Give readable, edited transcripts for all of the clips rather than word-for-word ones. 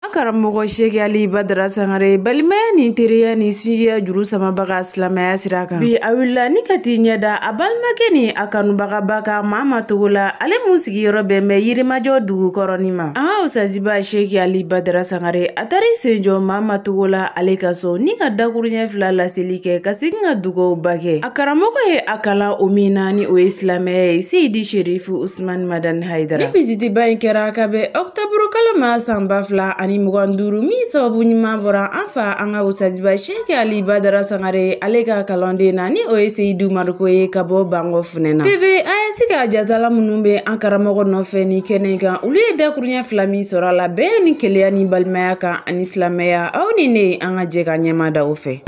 An karamɔgɔ Sɛki Ali Badara Sangare balimaya ni teriya ni sinjiya juru samabaga silamɛya sira kan. Bi a wulila ni ka t'i ɲɛda a balimakɛ ni a kanubagaba ka Mama Togo la, ale mun sigiyɔrɔ bɛn bɛ Yirimajɔ dugukɔrɔnin ma. An ka Usaziba Sɛki Ali Badara Sangare a taara i sen jɔ Mama Togo la ale ka so ni ka dakuruɲɛ fila laseli kɛ ka segin ka dugawuba kɛ. A karamɔgɔ ye a kalan o min na ni o ye silamɛya ye, Seyidi Sherifu Usman Madani Hayidara. Ni visitiba in kɛra ka bɛn octobre kalo ma san 2025, min sababu ɲuman bɔra an fa an ka Usaziba Sɛki Ali Badara Sangare ale ka kalanden na ni o ye Seyidu Mariko ye ka bɔ Bangɔ funɛ na. TV AS ka jatala minnu bɛ an karamɔgɔ nɔfɛ ni kɛnɛ kan, olu ye dakuruɲɛ fila min sɔrɔ a la bɛn ni kelenya ni balimaya kan ani silamɛya. Aw ni ne an ka jɛ ka ɲɛma da o fɛ.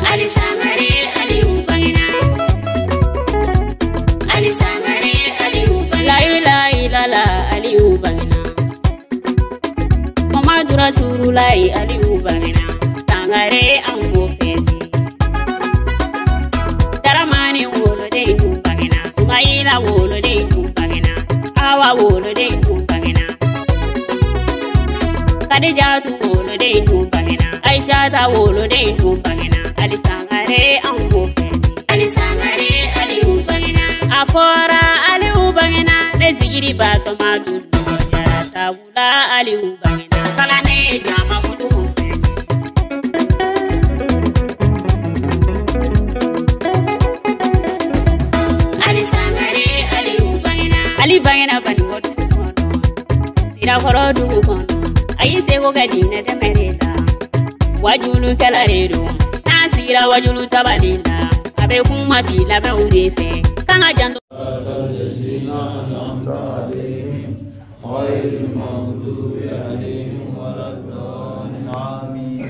Ali Sangare Aliyu bangena, Ali Sangare Aliyu bangena, la ilaha illallah Aliyu bangena, Muhammadu Rasulullahi Aliyu bangena, Sangare an ko fɛti. Daramani woloden kun bangena, Sumayila woloden kun bangena, Awa woloden kun bangena, Kadijatu woloden kun bangena, Aishata woloden kun bangena, Ali Sangare an ko fɛti. Ali Sangare Aliyu bangena, a fɔra Aliyu bangena, ne zigiri batɔ ma dun jara sabula Aliyu bangena, kalanden jama kudu fɛti. Ali Sangare Aliyu bangena, Ali bangena Banikɔ dugu kɔnɔ, Sirakɔrɔ dugu kɔnɔ, a y'i seko kɛ diinɛ dɛmɛ de la, wajulikɛla de don, n'a sigira wajulu tabali la, a bɛ kuma silamɛw de fɛ, k'an ka janto. الذين أنعمت عليهم غير المغضوب عليهم ولا الضالين آمين.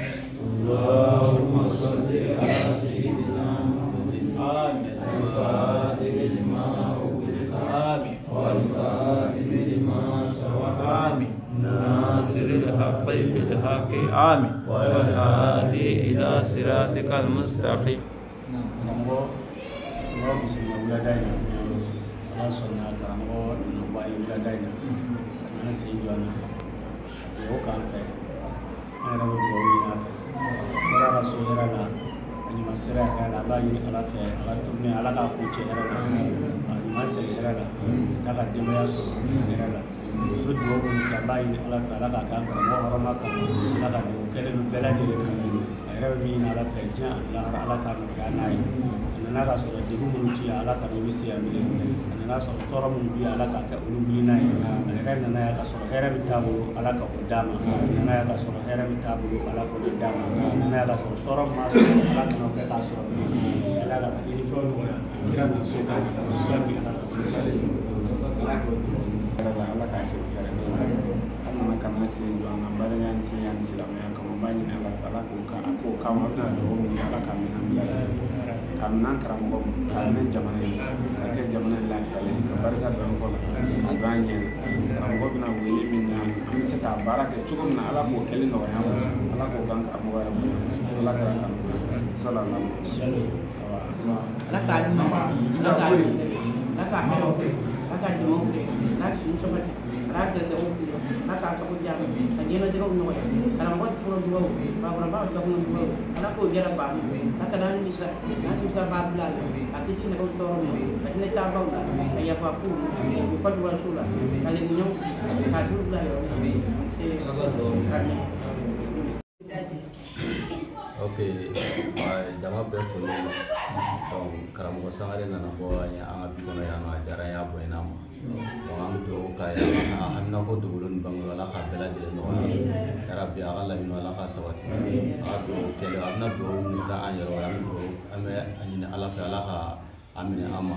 اللهم صل على سيدنا محمد آمين الفاتح لما أغلق آمين والخاتم لما سبق آمين ناصر الحق بالحق آمين والهادي إلى صراطك المستقيم. Karamɔgɔ bisimila wulada in na, Ala sɔnna karamɔgɔ nana bɔ an ye wulada in na, an sen jɔ an na, dugawu k'an fɛ, an yɛrɛ bɛ dugawu ɲini a fɛ. A bɔra ka so hɛrɛ la, a ɲuman sera hɛrɛ la, a b'a ɲini Ala fɛ, a ka tourner Ala k'a ko cɛ hɛrɛ la, a ɲuman segin hɛrɛ la, k'a ka denbaya sɔrɔ hɛrɛ la. A bɛ dugawu minnu kɛ, a b'a ɲini Ala fɛ, Ala k'a kɛ an karamɔgɔ hɔrɔma kama, Ala ka dugawu kɛlen ninnu bɛɛ lajɛlen kan. A yɛrɛ bɛ min ɲini Ala fɛ diɲɛ ani lahara, Ala k'a nɔgɔya n'a ye. A nana k'a sɔrɔ degun minnu ti yan, Ala ka n'olu se yan bilen. A nana sɔrɔ tɔɔrɔ minnu bɛ yan, Ala k'a kɛ olu wuli n'a ye. A yɛrɛ nana yan k'a sɔrɔ hɛrɛ min t'a bolo, Ala ka o d'a ma. A nana yan k'a sɔrɔ hɛrɛ min t'a bolo, Ala k'o d'a ma. A nana yan k'a sɔrɔ tɔɔrɔ min m'a sɔrɔ, Ala kana o kɛ k'a sɔrɔ bilen. Ala ka yiri fɛnw nɔgɔya. Kira na so kan, sɔli Ala ka so. Ala k'o hɛrɛ la, Ala k'a segin hɛrɛ la. An nana ka na sen jɔ an ka badenya ni sinjiya ni silamɛya kama, an b'a ɲini Ala fɛ, Ala k'o k'a k'o kama, a bɛna dugawu min kɛ, Ala k'a minɛ an bila k'a minɛ an karamɔgɔ ma, k'a minɛ jamana in ka kɛ jamana in lafiyalen ye, ka barika don an kɔ la, k'a don an ɲɛ na. Karamɔgɔ bɛna wele min na, an bɛ se k'a baara kɛ cogo min na, Ala k'o kɛli nɔgɔya an ma, Ala k'o k'an karamɔgɔ yɛrɛ bolo, Ala k'an kanu. Sallallahu. Ala k'a ɲuman, Ala k'a ɲuman, Ala k'a hɛrɛw kɛ, Ala k'a jamaw kɛ, Ala k'i sabati, Ala k'a gɛrɛgɛrɛw fili, Ala k'a sago diya, ka diɲɛlatigɛw nɔgɔya, karamɔgɔ fɔlɔ dugawu, bakɔrɔbaw dakɔnɔ dugawu, Ala k'o jɛra baa ma, Ala ka n'an nimisa, n'an nimisa b'a bila a la, a kisi nɛgɛw tɔɔrɔ ma, ka hinɛ taabaw la, ka yafa k'u ma, k'u ka duwaso la, ka lemɲɛw, k'a juru bila yɔrɔ la. Nse, amin. Ok, jama bɛɛ folen don. Donc karamɔgɔ Sangare nana bɔ an ye an ka du kɔnɔ yan nɔ, a diyara an ye, a bonyana an ma. Donc an bɛ dugawu k'a ye, a haminako dogolen ni bangelo, Ala k'a bɛɛ lajɛlen nɔgɔya. Yarabi a ka laɲiniw, Ala k'a sabati. A ka dugawu kɛlen, a bɛna dugawu min kɛ an yɛrɛ ye, an bɛ dugawu, an bɛ a ɲini Ala fɛ, Ala ka a minɛ an ma.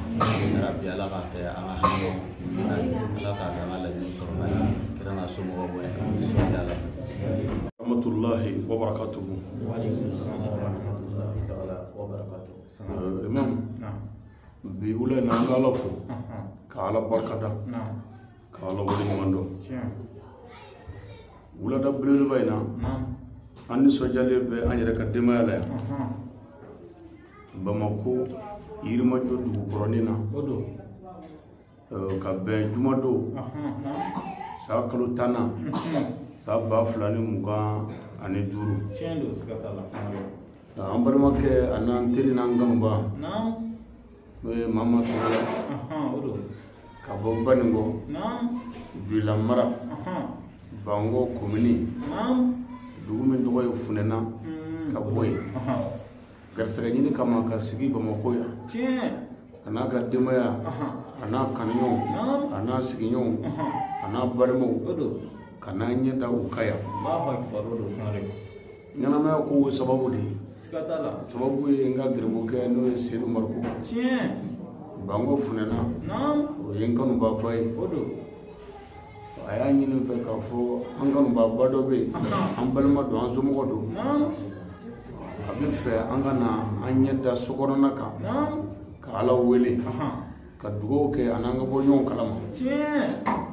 Yarabi Ala k'a kɛ an ka haminaw wuli n'a ye, Ala k'a kɛ an ka laɲiniw sɔrɔ n'a ye. Kira n'a somɔgɔw bonya kan, nisɔndiya la. Rahmatullahi wa barakatuhu. Imam, bi wula in na an ka Ala fo, ka Ala barikada, ka Ala waleɲuman dɔn. Wulada belebeleba in na, an nisɔndiyalen bɛ an yɛrɛ ka denbaya la yan. Bamako Yirimajɔ dugukɔrɔnin na, ka bɛn jumadon san kalo 10nan San 2025. Tiɲɛ don, siga t'a la Sangare. An balimakɛ a n'an teri n'an kanuba. Naam. N'o ye Mama Togola. O don. Ka bɔ Baningo. Naam. Bila mara. Bango komini. Naam. Dugu min tɔgɔ ye Funɛna. Ka bɔ yen. Garisɛgɛ ɲini kama ka sigi Bamakɔ yan. Tiɲɛ. A n'a ka denbaya. A n'a kanuɲɔgɔnw. A n'a sigiɲɔgɔnw. A n'a balimaw. O don. Ka n'an ɲɛ da u kan yan. Allahu akbar, o don Sangare. Ɲɛnamaya ko sababu de ye. Siga t'a la. Sababu ye n ka garibukɛ n'o ye Sedu Mariko. Tiɲɛ. Bango Funɛna. Naam. O ye n kanubaaba ye. O don. A y'a ɲini n fɛ k'a fɔ an kanubaaba dɔ bɛ yen. An balima don, an somɔgɔ don. Naam. A bɛ fɛ an ka na an ɲɛ da sokɔnɔna kan. Naam. Ka Ala wele. Ka dugawu kɛ a n'an ka bɔ ɲɔgɔn kalama. Tiɲɛ.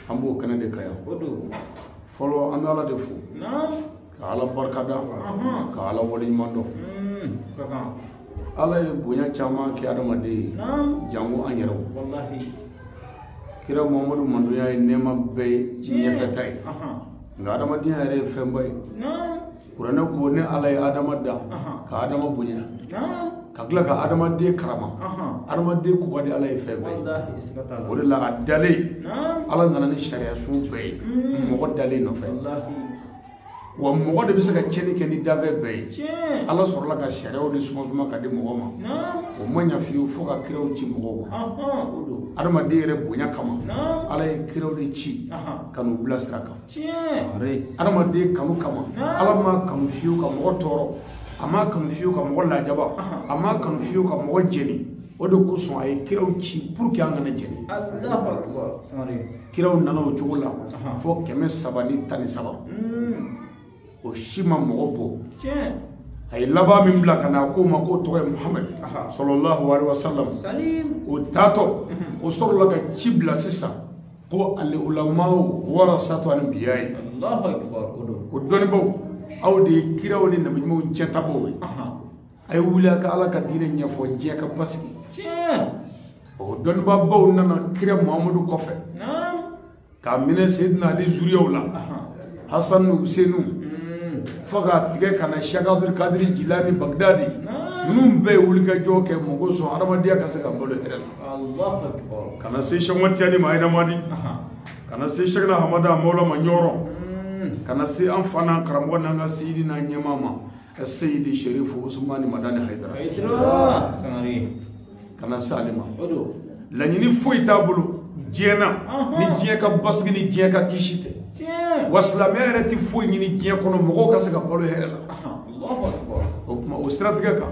An b'o kɛnɛ de kan yan. O don. Fɔlɔ an bɛ Ala de fo. Naam. Ka Ala barikada. Ka Ala waleɲuman dɔn. Ka kan. Ala ye bonya caman kɛ adamaden ye. Naam. Jango an yɛrɛw. Walahi. Kira Muhamadu mandonya ye nɛɛma bɛɛ ye ɲɛfɛta ye. Nka adamadenya yɛrɛ ye fɛnba ye. Naam. Kuranɛ ko ne Ala ye Adama da. Ka Adama bonya. Naam. Ka tila ka adamaden karama. Adamaden ko ka di Ala ye fɛn bɛɛ ye. Walahi, siga t'a la. O de la a dalen. Naam. Ala nana ni sariya sun bɛɛ ye. Mɔgɔ dalen nɔfɛ. Walahi. Wa mɔgɔ de bɛ se ka tiɲɛni kɛ ni danfɛn bɛɛ ye. Tiɲɛ. Ala sɔrɔla ka sariyaw de suma suma ka di mɔgɔ ma. Naam. O ma ɲa fiyewu fo ka kiraw ci mɔgɔw ma. O don. Adamaden yɛrɛ bonya kama. Naam. Ala ye kiraw de ci. Ka n'u bila sira kan. Tiɲɛ. Adamaden kanu kama. Naam. Ala ma kanu fiyewu ka mɔgɔ tɔɔrɔ. A ma kanu fiyewu ka mɔgɔ lajaba. A ma kanu fiyewu ka mɔgɔ jeni. O de kosɔn a ye kiraw ci pour que an kana jeni. Allahu akbar. Sangare. Kiraw nana o cogo la fo 313. O si ma mɔgɔ bɔ. Tiɲɛ. A ye laban min bila ka na a k'o ma k'o tɔgɔ ye Muhamadu. Sallallahu alaihi wa sallam. Salim. O taatɔ o sɔrɔla ka ci bila sisan ko al ulamau warasatu anbiya'i. Allahu akbar, o don. Ko dɔnnibaw aw de ye kiraw ni nabiɲumanw cɛtabaw ye. A ye wuli a ka Ala ka diinɛ ɲɛfɔ diɲɛ ka basigi. Tiɲɛ. O dɔnnibabaw nana kira Muhamadu kɔfɛ. Naam. K'a minɛ Seydina Ali zuriyaw la. Hasan ni Usenu. Fo k'a tigɛ ka na Cheikh Abdul Kadiri Jilani Bagdadi. Ninnu bɛɛ ye wulikajɔ kɛ mɔgɔ sɔn adamadenya ka se ka balo hɛrɛ la. Allahu akbar. Ka na se Cheikh Umar Tijani ma Ayidamadi. Ka na se Cheikh Hamada Mawla ma Ɲɔrɔ. Ka na se an fa n'an karamɔgɔ n'an ka seyidi n'an ɲɛmaa ma. Seyidi Sherifu Usumani Madani Hayidara. Hayidara. Sangare. Ka na se ale ma. O don. Laɲini foyi t'a bolo diɲɛ na ni diɲɛ ka basigi ni diɲɛ ka kisi tɛ. Tiɲɛ. Wa silamɛya yɛrɛ tɛ foyi ɲini diɲɛ kɔnɔ mɔgɔw ka se ka balo hɛrɛ la. Allahu akbar. O tuma o siratigɛ kan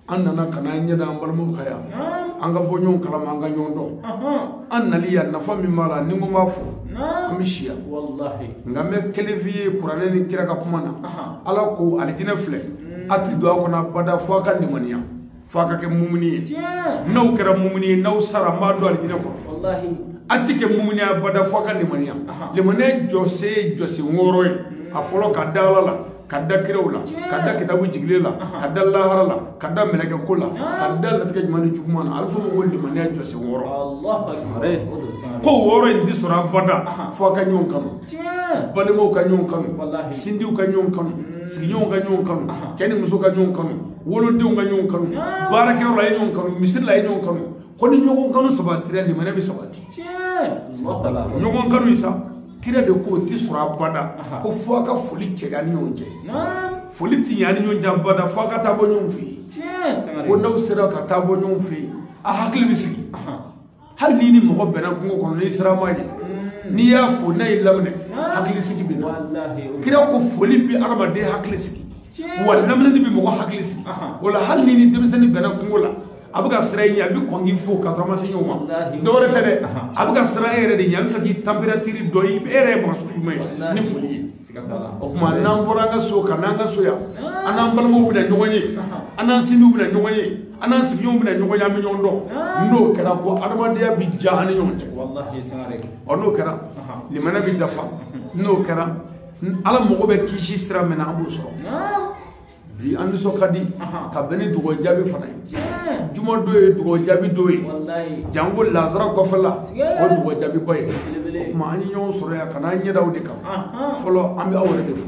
an nana ka n'an ɲɛ da an balimaw kan yan. An ka bɔ ɲɔgɔn kalama an ka ɲɔgɔn dɔn. An nali yan nafa min b'a la ni n ko n b'a fɔ. An bɛ si yan. Walahi. Nka n bɛ kelen f'i ye kuranɛ ni kira ka kuma na. Ala ko alijinɛ filɛ. A ti don a kɔnɔ abada fo a ka limaniya. Fo a ka kɛ mumuni ye. Tiɲɛ. N'aw kɛra mumuni ye n'aw sara n b'a don alijinɛ kɔnɔ. Walahi. A ti kɛ mumuni ye abada fo a ka limaniya. Limaniya jɔsen ye jɔsen 6 ye. A fɔlɔ ka da Ala la. Ka da kiraw la, ka da kitabu jigilen la, ka da lahara la, ka da mɛlɛkɛ ko la, ka da latigɛ ɲuman ni juguman na. A bɛ fɔ o ma ko limaniya jɔsen 6. Allahu akbar. O don Sangare. Ko 6 in ti sɔrɔ abada fo a ka ɲɔgɔn kanu. Tiɲɛ. Balimaw ka ɲɔgɔn kanu. Walahi. Sindiw ka ɲɔgɔn kanu. Sigiɲɔgɔnw ka ɲɔgɔn kanu. Cɛ ni muso ka ɲɔgɔn kanu. Wolodenw ka ɲɔgɔn kanu. Baarakɛyɔrɔ la a ye ɲɔgɔn kanu. Misiri la a ye ɲɔgɔn kanu. Ko ni ɲɔgɔn kanu sabatira limaniya bɛ sabati. Tiɲɛ. Allahu akbar. Ɲɔgɔn kanu in sa. Kira de ko o ti sɔrɔ abada ko fo a ka foli cɛ a ni ɲɔgɔn cɛ. Naam. Foli ti ɲɛ a ni ɲɔgɔn cɛ abada fo a ka taa bɔ ɲɔgɔn fɛ yen. Tiɲɛ. Sangare. Ko n'aw sera ka taa bɔ ɲɔgɔn fɛ yen a hakili bɛ sigi. Hali n'i ni mɔgɔ bɛnna kungo kɔnɔ n'i sera ma ye n'i y'a fo n'a y'i laminɛ hakili sigi bɛ na. Walahi. Kira ko foli bɛ adamaden hakili sigi. Tiɲɛ. Wa laminɛni bɛ mɔgɔ hakili sigi. O la hali n'i ni denmisɛnnin bɛnna kungo la a bɛ ka siran i ɲɛ a bɛ kɔn k'i fo k'a sɔrɔ a ma se ɲɔgɔn ma. Dɔwɛrɛ tɛ dɛ a bɛ ka siran e yɛrɛ de ɲɛ a bɛ fɛ k'i température dɔn e yɛrɛ ye mɔgɔ sugu jumɛn ye ni foli ye. O tuma n'an bɔra an ka so ka n'an ka so yan an n'an balimaw bɛna ɲɔgɔn ye an n'an sindiw bɛna ɲɔgɔn ye an n'an sigiɲɔgɔnw bɛna ɲɔgɔn ye an bɛ ɲɔgɔn dɔn n'o kɛra ko adamadenya bɛ diya an ni ɲɔgɔn cɛ. Walahi Sangare. Ɔ n'o kɛra limaniya bɛ dafa n'o kɛra Ala mago bɛ kisi sira min na an b'o sɔrɔ. Bi an nisɔn ka di ka bɛn ni dugawu jaabi fana ye. Juma don ye dugawu jaabi don ye. Janko lazara kɔfɛ la o ye dugawu jaabi ba ye. O tuma an ye ɲɔgɔn sɔrɔ yan ka n'an ɲɛda o de kan. Fɔlɔ an bɛ aw yɛrɛ de fo.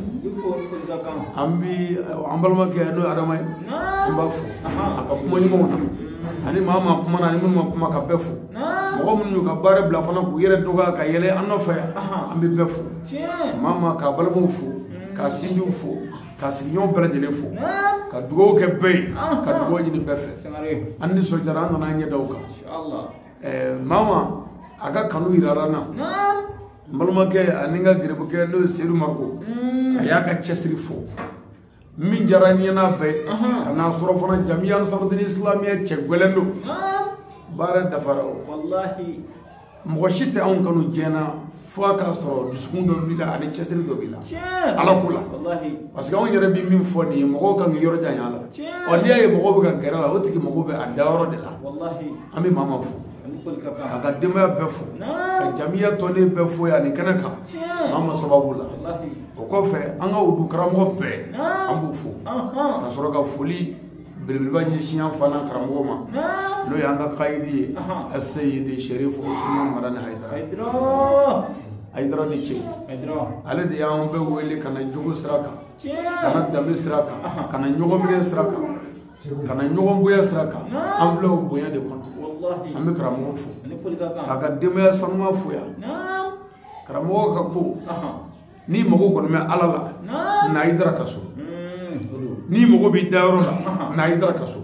An bi an balimakɛ n'o ye Adama ye, an b'a fo a ka kuma ɲumanw na. Ani maa maa kuma na ani minnu ma kuma ka bɛɛ fo. Mɔgɔ minnu y'u ka baara bila fana k'u yɛrɛ dɔgɔya ka yɛlɛ an nɔfɛ yan, an bɛ bɛɛ fo. Maa maa k'a balimaw fo, k'a sinjiw fo, k'a sigiɲɔgɔn bɛɛ lajɛlen fo, ka dugawu kɛ bɛɛ ye, ka dugawu ɲini bɛɛ fɛ. An nisɔndiyara, an nana an ɲɛ da o kan. Maa a ka kanu yirara n na. N balimakɛ ani n ka gerebukɛ n'o ye Seydou Mariko, a y'a ka cɛsiri fo. Min diyara n ye n'a bɛɛ, ka n'a sɔrɔ fana Jamiya Ansarudini Islamiya cɛ gɛlɛn don. Baara dafara o. Mɔgɔ si tɛ anw kanu diɲɛ na fo a k'a sɔrɔ dusukun dɔ b'i la ani cɛsiri dɔ b'i la. Ala ko la. Parce que anw yɛrɛ bɛ min fɔ nin ye, mɔgɔw kan k'i yɔrɔ janya a la. Ɔ n'i y'a ye mɔgɔw bɛ ka gɛrɛ a la, o tigi mago bɛ a dayɔrɔ de la. An bɛ maa ma fo. K'a ka denbaya bɛɛ fo, ka jamiya tɔnden bɛɛ fo yan nin kɛnɛ kan, maa ma sababu la. O kɔfɛ an ka wudu karamɔgɔ bɛɛ an b'u fo. Ka sɔrɔ ka foli belebeleba ɲɛsin an fana karamɔgɔ ma, n'o y'an ka kayidi ye, Aseyidi Sherifu Usman Madani Hayidara. Hayidara ni ce, ale de y'an bɛɛ wele ka na jogo sira kan, ka na danbe sira kan, ka na ɲɔgɔn minɛ sira kan, ka na ɲɔgɔn bonya sira kan. An filɛ o bonya de kɔnɔ. An bɛ karamɔgɔ fo, k'a ka denbaya sanuya fo yan. Karamɔgɔ ka ko, n'i mago kɔni bɛ Ala la, na Hayidara ka so. N'i mago b'i dayɔrɔ la, na Hayidara ka so.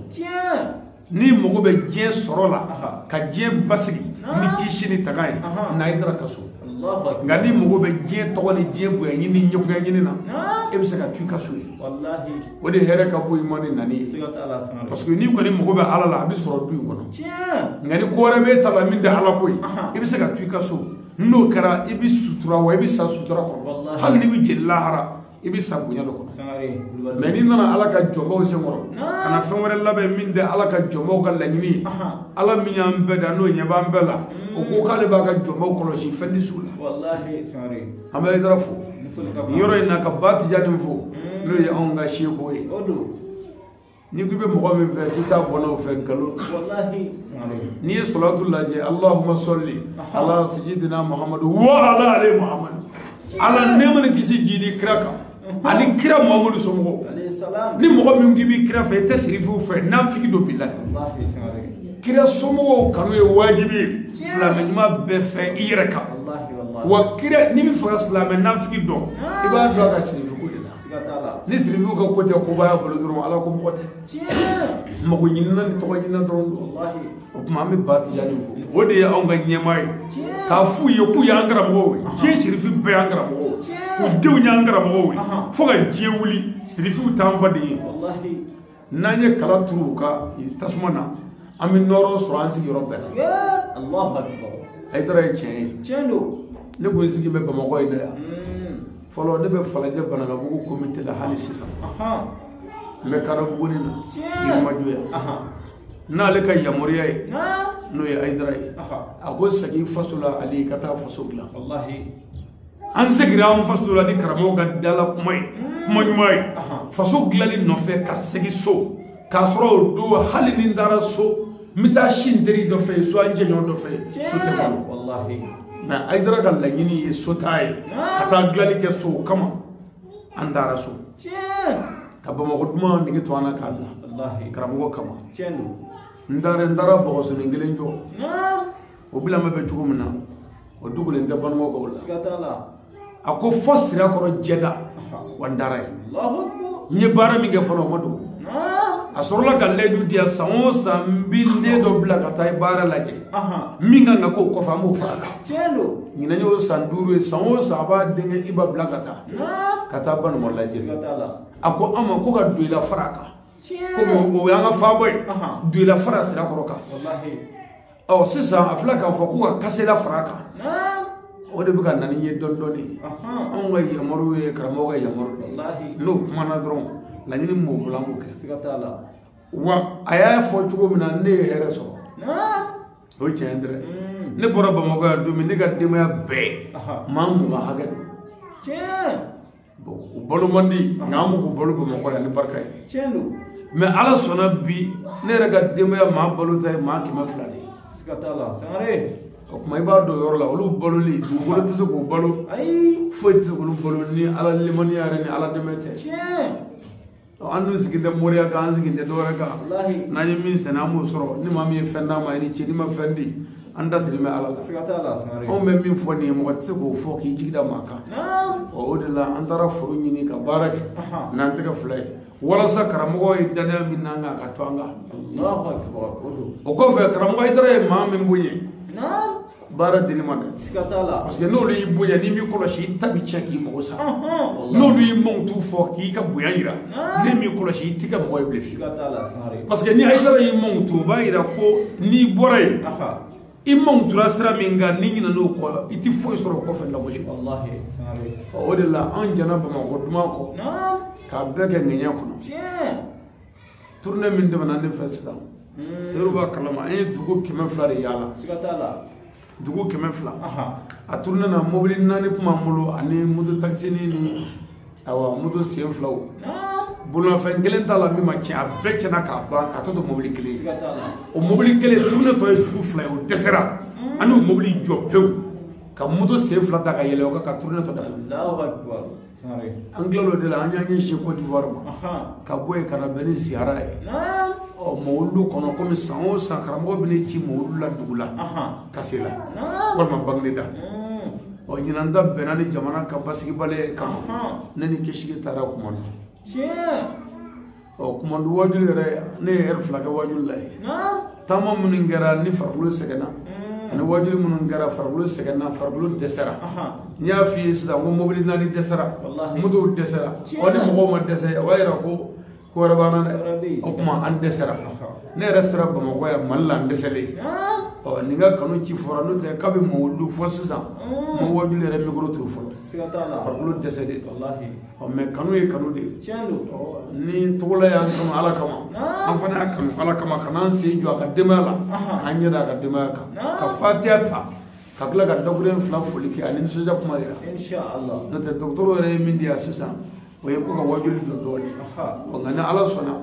N'i mago bɛ diɲɛ sɔrɔ la, ka diɲɛ basigi ni kisi ni taga ye, na Hayidara ka so. Nka n'i mago bɛ diɲɛ tɔgɔ ni diɲɛ bonya ɲini, ɲɛgoya ɲini na, e bɛ se ka to i ka so ye. O de hɛrɛ ka bon i ma ni nani ye. Parce que n'i kɔni mago bɛ Ala la, a bɛ sɔrɔ du in kɔnɔ. Nka ni ko wɛrɛ b'e ta la min tɛ Ala ko ye, i bɛ se ka to i ka so. N'o kɛra, i bɛ sutura wa i bɛ sa sutura kɔnɔ. Hali n'i bɛ jeli lahara, i bɛ sa bonya dɔ kɔnɔ. Mɛ n'i nana Ala ka jɔnbaw senkɔrɔ, ka na fɛn wɛrɛ labɛn min tɛ Ala ka jɔnbaw ka laɲini ye, Ala min y'an bɛɛ da n'o ɲɛ b'an bɛɛ la, o ko k'ale b'a ka jɔnbaw kɔlɔsi fɛn tɛ s'u la. An bɛ Hayidara fo nin yɔrɔ in na, ka Ba Tijani fo, n'o ye anw ka seko ye. N'i ko i bɛ mɔgɔ min fɛ k'i t'a bɔnna o fɛ, nkalon. N'i ye sɔlatu lajɛ, Allahumma sɔli ala sayyidina Muhammadu wa ala ale Muhammadu. Ala nɛɛma ni kisi jidi kira kan ani kira Muhammadu somɔgɔw. Ni mɔgɔ min k'i b'i kira fɛ, i tɛ sirifiw fɛ, nafigi don b'i la. Kira somɔgɔw kanu ye wajibi ye silamɛ ɲuman bɛɛ fɛ i yɛrɛ kan. Wa kira, n'i bɛ fɛ ka silamɛ nafigi dɔn, i b'a dɔn a ka sirifiko de la. Ni sirifiw ka ko tɛ kobaya bolo dɔrɔn, Ala ko mɔgɔ tɛ. Mago ɲinina ni tɔgɔ ɲinina dɔrɔn don. O tuma an bɛ Ba Tijani fo. O de ye anw ka ɲɛmaa ye. K'a f'u ye k'u y'an karamɔgɔw ye. Diɲɛ sirifi bɛɛ y'an karamɔgɔw ye. U denw y'an karamɔgɔw ye. Fo ka diɲɛ wuli, sirifiw t'an faden ye. N'an ye kala turu u ka tasuma na, an bɛ nɔrɔ sɔrɔ an sigiyɔrɔ bɛɛ la. Hayidara ye tiɲɛ ye. Ne kun sigi bɛ Bamakɔ yen dɛ yan. Fɔlɔ ne bɛ Falajɛ Banakabugu komite la hali sisan. N bɛ Kadabuguni na, Yirimajɔ yan. N'ale ka yamaruya ye, n'o ye Hayidara ye, a ko segin faso la Ali, ka taa faso dilan. An seginna an faso la ni karamɔgɔ ka dala kuma ye, kuma ɲuman ye. Faso dilanli nɔfɛ ka segin so, k'a sɔrɔ o don hali ni n taara so, n bɛ taa si n teri dɔ fɛ yen, so an jɛɲɔgɔn dɔ fɛ yen, so tɛ n bolo. Mɛ Hayidara ka laɲini ye so taa ye, ka taa dilanli kɛ so o kama, an taara so. Ka Bamakɔ duman nege to an na k'a bila karamɔgɔ kama. N taara bɔgɔsonin kelen jɔ. O bila bɛ bɛn cogo min na, o dugulen tɛ Banikɔkaw la. A ko fɔ Sirakɔrɔ jɛda, wa n taara yen. N ye baara min kɛ fɔlɔ, o ma dogo. A sɔrɔla ka layidu di yan, san o san n bɛ n den dɔ bila ka taa baara lajɛ. Min kan ka k'o kɔfɛ, an b'o fara a kan. Ɲinan y'o san 5 ye, san o san a b'a denkɛ Iba bila ka taa. Ka taa Banikɔ lajɛ. A ko an ma ko ka Doyila fara a kan. Komi o y'an ka faaba ye, Doyila fara Sirakɔrɔ kan. Ɔ sisan a filɛ k'a fɔ ko ka Kasela fara a kan. O de bɛ ka na ni ye dɔɔni dɔɔni. Anw ka yamaru ye karamɔgɔ ka yamaru de ye. N'o kumana dɔrɔn, laɲini min b'o bolo an b'o kɛ. Wa a y'a fɔ cogo min na, ne ye hɛrɛ sɔrɔ. O ye tiɲɛ ye dɛ. Ne bɔra Bamakɔ yan don min, ne ka denbaya bɛɛ maa 20 hakɛ don. Bon, u Balo man di nka an b'u balo Bamakɔ yan ni barika ye. Tiɲɛ don. Mais Ala sɔnna bi ne yɛrɛ ka denbaya maa balo ta ye maa 200 de ye. Siga t'a la Sangare. O tuma i b'a dɔn o yɔrɔ la olu baloli dugukolo tɛ se k'o balo. Ayi. Foyi tɛ se k'olu balo ni Ala limaniya yɛrɛ ni Ala dɛmɛ tɛ. Tiɲɛ. An dun sigi tɛ moriya kan, an sigi tɛ dɔwɛrɛ kan. Walahi. N'an ye min sɛnɛ an b'o sɔrɔ, ni maa min ye fɛn d'an ma i ni ce, n'i ma fɛn di an da siri bɛ Ala la. Siga t'a la Sangare. Anw bɛ min fɔ nin ye mɔgɔ tɛ se k'o fɔ k'i jigi da maa kan. Naam. Ɔ o de la an taara foro ɲini ka baara kɛ n'an tɛgɛ fila ye walasa karamɔgɔ ye danaya min n'an kan ka to an kan. Allahu akbar o don. O kɔfɛ karamɔgɔ Hayidara ye maa min bonya. Naam. Baara dir'i ma dɛ. Siga t'a la. Parce que n'olu y'i bonya n'i m'i kɔlɔsi i ta bi tiɲɛ k'i mago sa. Ɔhɔn. N'olu y'i mankutu fɔ k'i ka bonya yira n'e m'i kɔlɔsi i t'i ka mɔgɔ ye bilen fiyewu. Siga t'a la Sangare. Parce que ni Hayidara y'i mankutu o b'a yira ko n'i bɔra yen. I mankutura sira min kan n'i ɲinɛn'o kɔ i ti foyi sɔrɔ o kɔfɛ lagosi. Walahi Sangare. O de la an jɛnna Bamakɔ duman kɔ. Naam. K'a bɛɛ kɛ ŋɛɲɛ kɔnɔ. Tiɲɛ. Tournée min tɛmɛna ne fɛ sisan. Seydou b'a kalama an ye dugu 200 de yaala. Siga t'a la. Dugu 200. A tournée na mobili 4 tun b'an bolo ani moto taxi ni awa moto sen filaw. Bolomafɛn kelen t'a la min ma tiɲɛ, a bɛɛ tiɲɛna k'a ban k'a tɔ to mobili kelen ye. Siga t'a la. O mobili kelen tournée tɔ ye dugu 2 ye o dɛsɛra. An y'o mobili jɔ pewu ka moto sen 2 ta ka yɛlɛ o kan ka tournée tɔ dafa. Allahu akbar Sangare. An tilal'o de la an y'an ɲɛsin Côte d'Ivoire ma. Ka bɔ yen ka na bɛn ni ziyara ye. Naam. Ɔ mawuludu kɔnɔ komi san o san karamɔgɔ bɛ ne ci mawuludu la dugu la. Kasela. Walima Bangineda. Ɔ ɲinan ta bɛnna ni jamana ka basigibaliya kama. Ne ni Kesige taara Kumando. Tiɲɛ. Ɔ Kumando wajulu yɛrɛ ne ye ɛri 2 kɛ wajulu la yen. Taama minnu kɛra ni farikolo sɛgɛnna. Ani wajulu minnu kɛra farikolo sɛgɛnna farikolo dɛsɛra. N y'a f'i ye sisan ko mobili 4 dɛsɛra. Motow dɛsɛra. Ɔ ni mɔgɔw ma dɛsɛ o b'a yira ko ko wɛrɛ b'an na dɛ. O tuma an dɛsɛra. Ne yɛrɛ sera Bamakɔ yan Mali la an dɛsɛlen. Ɔ nin ka kanu ci fɔra n'o tɛ kabi mawuludu fɔ sisan ma wajulu yɛrɛ micro turu fɔlɔ. Siga t'a la. Farikolo dɛsɛlen. Walahi. Ɔ mais kanu ye kanu de ye. Tiɲɛ don. Ni Togola y'an kanu Ala kama. An fana y'a kanu Ala kama ka n'an sen jɔ a ka denbaya la. K'an ɲɛ da a ka denbaya kan. Ka fatiya ta. Ka tila ka dakuruɲɛ 2 foli kɛ ani nisɔndiya kuma yira. Inshallah. N'o tɛ dɔgɔtɔrɔ yɛrɛ ye min di yan sisan o ye ko ka wajuli jɔ dɔɔnin. Ɔ nka ni Ala sɔnna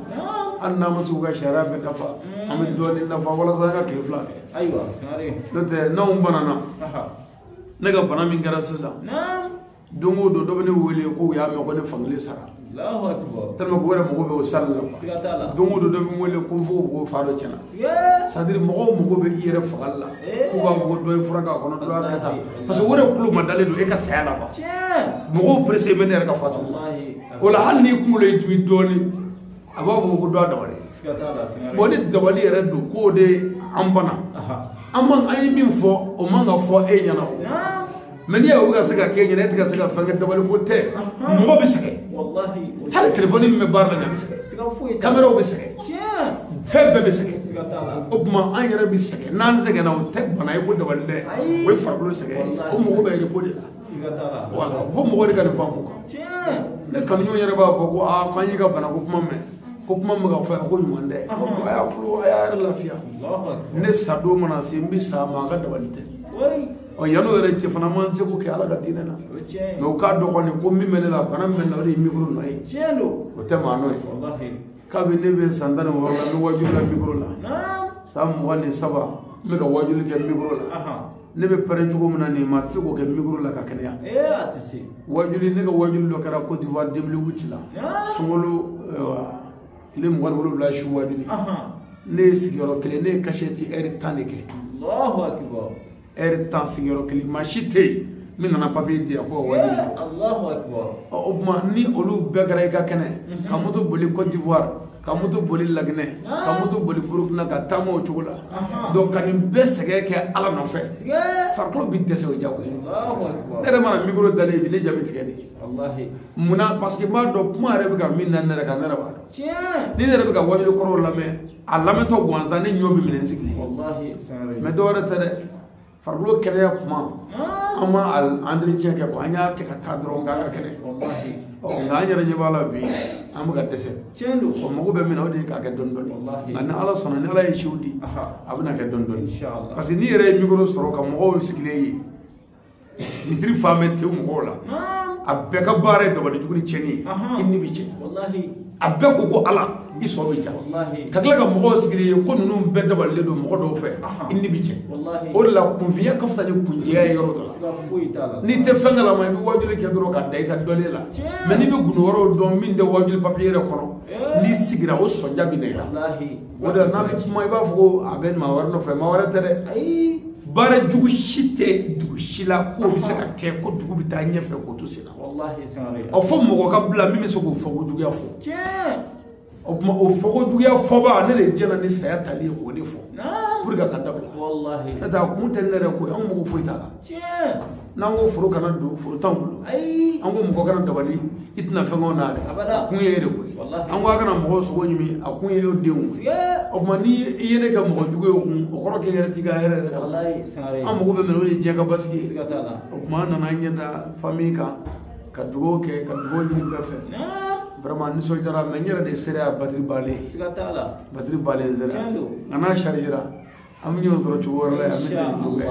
hali n'an ma se k'u ka sariya bɛɛ dafa an bɛ dɔɔnin dafa walasa an ka tile 2 kɛ. Ayiwa Sangare. N'o tɛ n'anw banana. Ne ka bana min kɛra sisan. Don o don dɔ bɛ ne wele ko u y'a mɛn ko ne fankelen sara. Allahu akbar. Tellement que u yɛrɛ mago bɛ o sali la. Siga t'a la. Don o don dɔ bɛ n wele ko fogofogo fa dɔ tiɲɛna. C'est à dire mɔgɔw mago bɛ i yɛrɛ fagali la. F'u b'a fɔ ko dɔ ye fura k'a kɔnɔ dɔ y'a kɛ tan. Parce que o yɛrɛ tulo ma dalen don e ka saya la quoi. Tiɲɛ. Mɔgɔw pressé bɛ ne yɛrɛ ka fatu. Walahi. O la hali n'i kunkolo y'i dimi dɔɔnin a b'a fɔ ko dɔ y'a dabali. Siga t'a la Sangare. Bon ni dabali yɛrɛ don k'o de an banna. An man an ye min fɔ o man ka fɔ e ɲɛna o. Mais n'i y'a ye o bɛ ka se ka k'e ɲɛna e tɛ ka se ka fɛn kɛ dabali ko tɛ mɔgɔ bɛ sɛgɛn. Walahi. Hali téléphone min bɛ baara la nin a bɛ sɛgɛn. Siga foyi t'a la. Caméraw bɛ sɛgɛn. Tiɲɛ. Fɛn bɛɛ bɛ sɛgɛn. Siga t'a la. O tuma an yɛrɛ bɛ sɛgɛn n'an sɛgɛnna o tɛ bana ye ko dabali dɛ. O ye farikolo sɛgɛn ye. O mago bɛ repos de la. Siga t'a la. Voilà fo mɔgɔ de ka nin faamu quoi. Tiɲɛ. Ne kanuɲɔgɔn yɛrɛ b'a fɔ ko aa k'an y'i ka bana ko kuma mɛn ko kuma min bɛ ka fɔ yan ko ɲuman tɛ. A y'a tulo a y'a yɛrɛ lafiya. Ne sa don mana se n bɛ sa ma a ka dabali tɛ. Ɔ yan'o yɛrɛ cɛ fana man seko kɛ Ala ka diinɛ na. Mais u k'a dɔn kɔni ko min bɛ ne la bana min bɛ ne la o de ye micro nɔ ye. Tiɲɛ don. O tɛ maa nɔ ye. Walahi. Kabini ne bɛ san 16 la n bɛ wajuli la micro la. San 23 n bɛ ka wajuli kɛ micro la. Ne bɛ pɛrɛn cogo min na nin ma tɛ se k'o kɛ micro la ka kɛnɛya. A tɛ se. Wajuli ne ka wajuli dɔ kɛra Côte d'Ivoire 2008 la. Sunkalo tile 27 su wajuli. Ne ye sigiyɔrɔ kelen ne ye cachette heure 10 de kɛ. Allahu akbar. Heure 10 sigiyɔrɔ kelen maa si tɛ yen min nana papier di yan ko ka wajuli kɛ. Allahu akbar. Ɔ o tuma ni olu bɛɛ kɛra i ka kɛnɛ ka moto boli Côte d'Ivoire ka moto boli Laginɛ ka moto boli Burukina ka taama o cogo la donc ka nin bɛɛ sɛgɛn kɛ Ala nɔfɛ farikolo bi dɛsɛ o diyagoya. Ne yɛrɛ mana micro dalen bi ne jaabi tigɛ de. Munna parce que n b'a dɔn kuma yɛrɛ bɛ ka min na ne yɛrɛ kan ne yɛrɛ b'a dɔn. Ni ne yɛrɛ bɛ ka wajuli kɔrɔw lamɛn a lamɛntɔ gansan ne ɲɔ bɛ minɛ n sigilen. Mais dɔ wɛrɛ tɛ dɛ. Farikolo kɛnɛya kuma an ma entretien kɛ quoi an y'a kɛ ka taa dɔrɔn k'an ka kɛnɛ. Ɔ nka an yɛrɛ ɲɛ b'a la bi an bɛ ka dɛsɛ. Tiɲɛ don. Ɔ mago bɛ min na o de ye k'a kɛ dɔɔni dɔɔni. Nka ni Ala sɔnna ni Ala ye siw di a bɛna kɛ dɔɔni dɔɔni. Parce que n'i yɛrɛ ye micro sɔrɔ ka mɔgɔw sigilen ye misiri fan bɛɛ tewu mɔgɔw la. A bɛɛ ka baara ye dabali jugu ni tiɲɛni ye, i ni bɛ tiɲɛ. A bɛɛ ko ko Ala, i sɔn bɛ ja. Ka tila ka mɔgɔw sigi ye ko ninnu bɛɛ dabalilen don mɔgɔ dɔw fɛ, i ni bɛ tiɲɛ. O de la kunfinya ka fisa ni kunjɛya ye yɔrɔ dɔ la. N'i tɛ fɛn kalama, i bɛ wajuli kɛ dɔrɔn ka da i ka dɔnni la. Mais n'i bɛ gundo wɛrɛw dɔn min tɛ wajuli papiye yɛrɛ kɔnɔ, n'i sigira o sɔnja bɛ na i la. O de la n'a bɛ kuma, i b'a fɔ ko a bɛ maa wɛrɛ nɔfɛ, maa wɛrɛ tɛ dɛ. Baara jugu si tɛ dugu si la k'o bɛ se ka kɛ ko dugu bɛ taa ɲɛfɛ k'o to sen na. Ɔ fo mɔgɔ ka bila min bɛ se k'o fɔko juguya fɔ. O tuma o fɔko juguya fɔba, ne de jɛna ni saya tali ye k'o de fɔ pour que ka dabila. N'o tɛ a kun tɛ ne yɛrɛ ko ye, anw mago foyi t'a la. N'an ko foro kana don, foro t'anw bolo. An ko mɔgɔ kana dabali, i tɛna fɛn k'anw na dɛ. A kun ye e de ko ye. An ko a kana mɔgɔw sogo ɲimi, a kun ye e denw ye. O tuma ni i ye ne kɛ mɔgɔ jugu ye o kun, o kɔrɔ k'e yɛrɛ t'i ka hɛrɛ yɛrɛ kalama. An mago bɛ min na, o de ye diɲɛ ka basigi ye. O tuma an nana an ɲɛ da famille kan, ka dugawu kɛ, ka dugawu ɲini bɛɛ fɛ. Vraiment nisɔndiyara, mais n yɛrɛ de sera yan batiri balen. Batiri balen sera. Nka n'a chargera, an bɛ ɲɔgɔn sɔrɔ cogo wɛrɛ la yan, an bɛ na ni dugawu ye.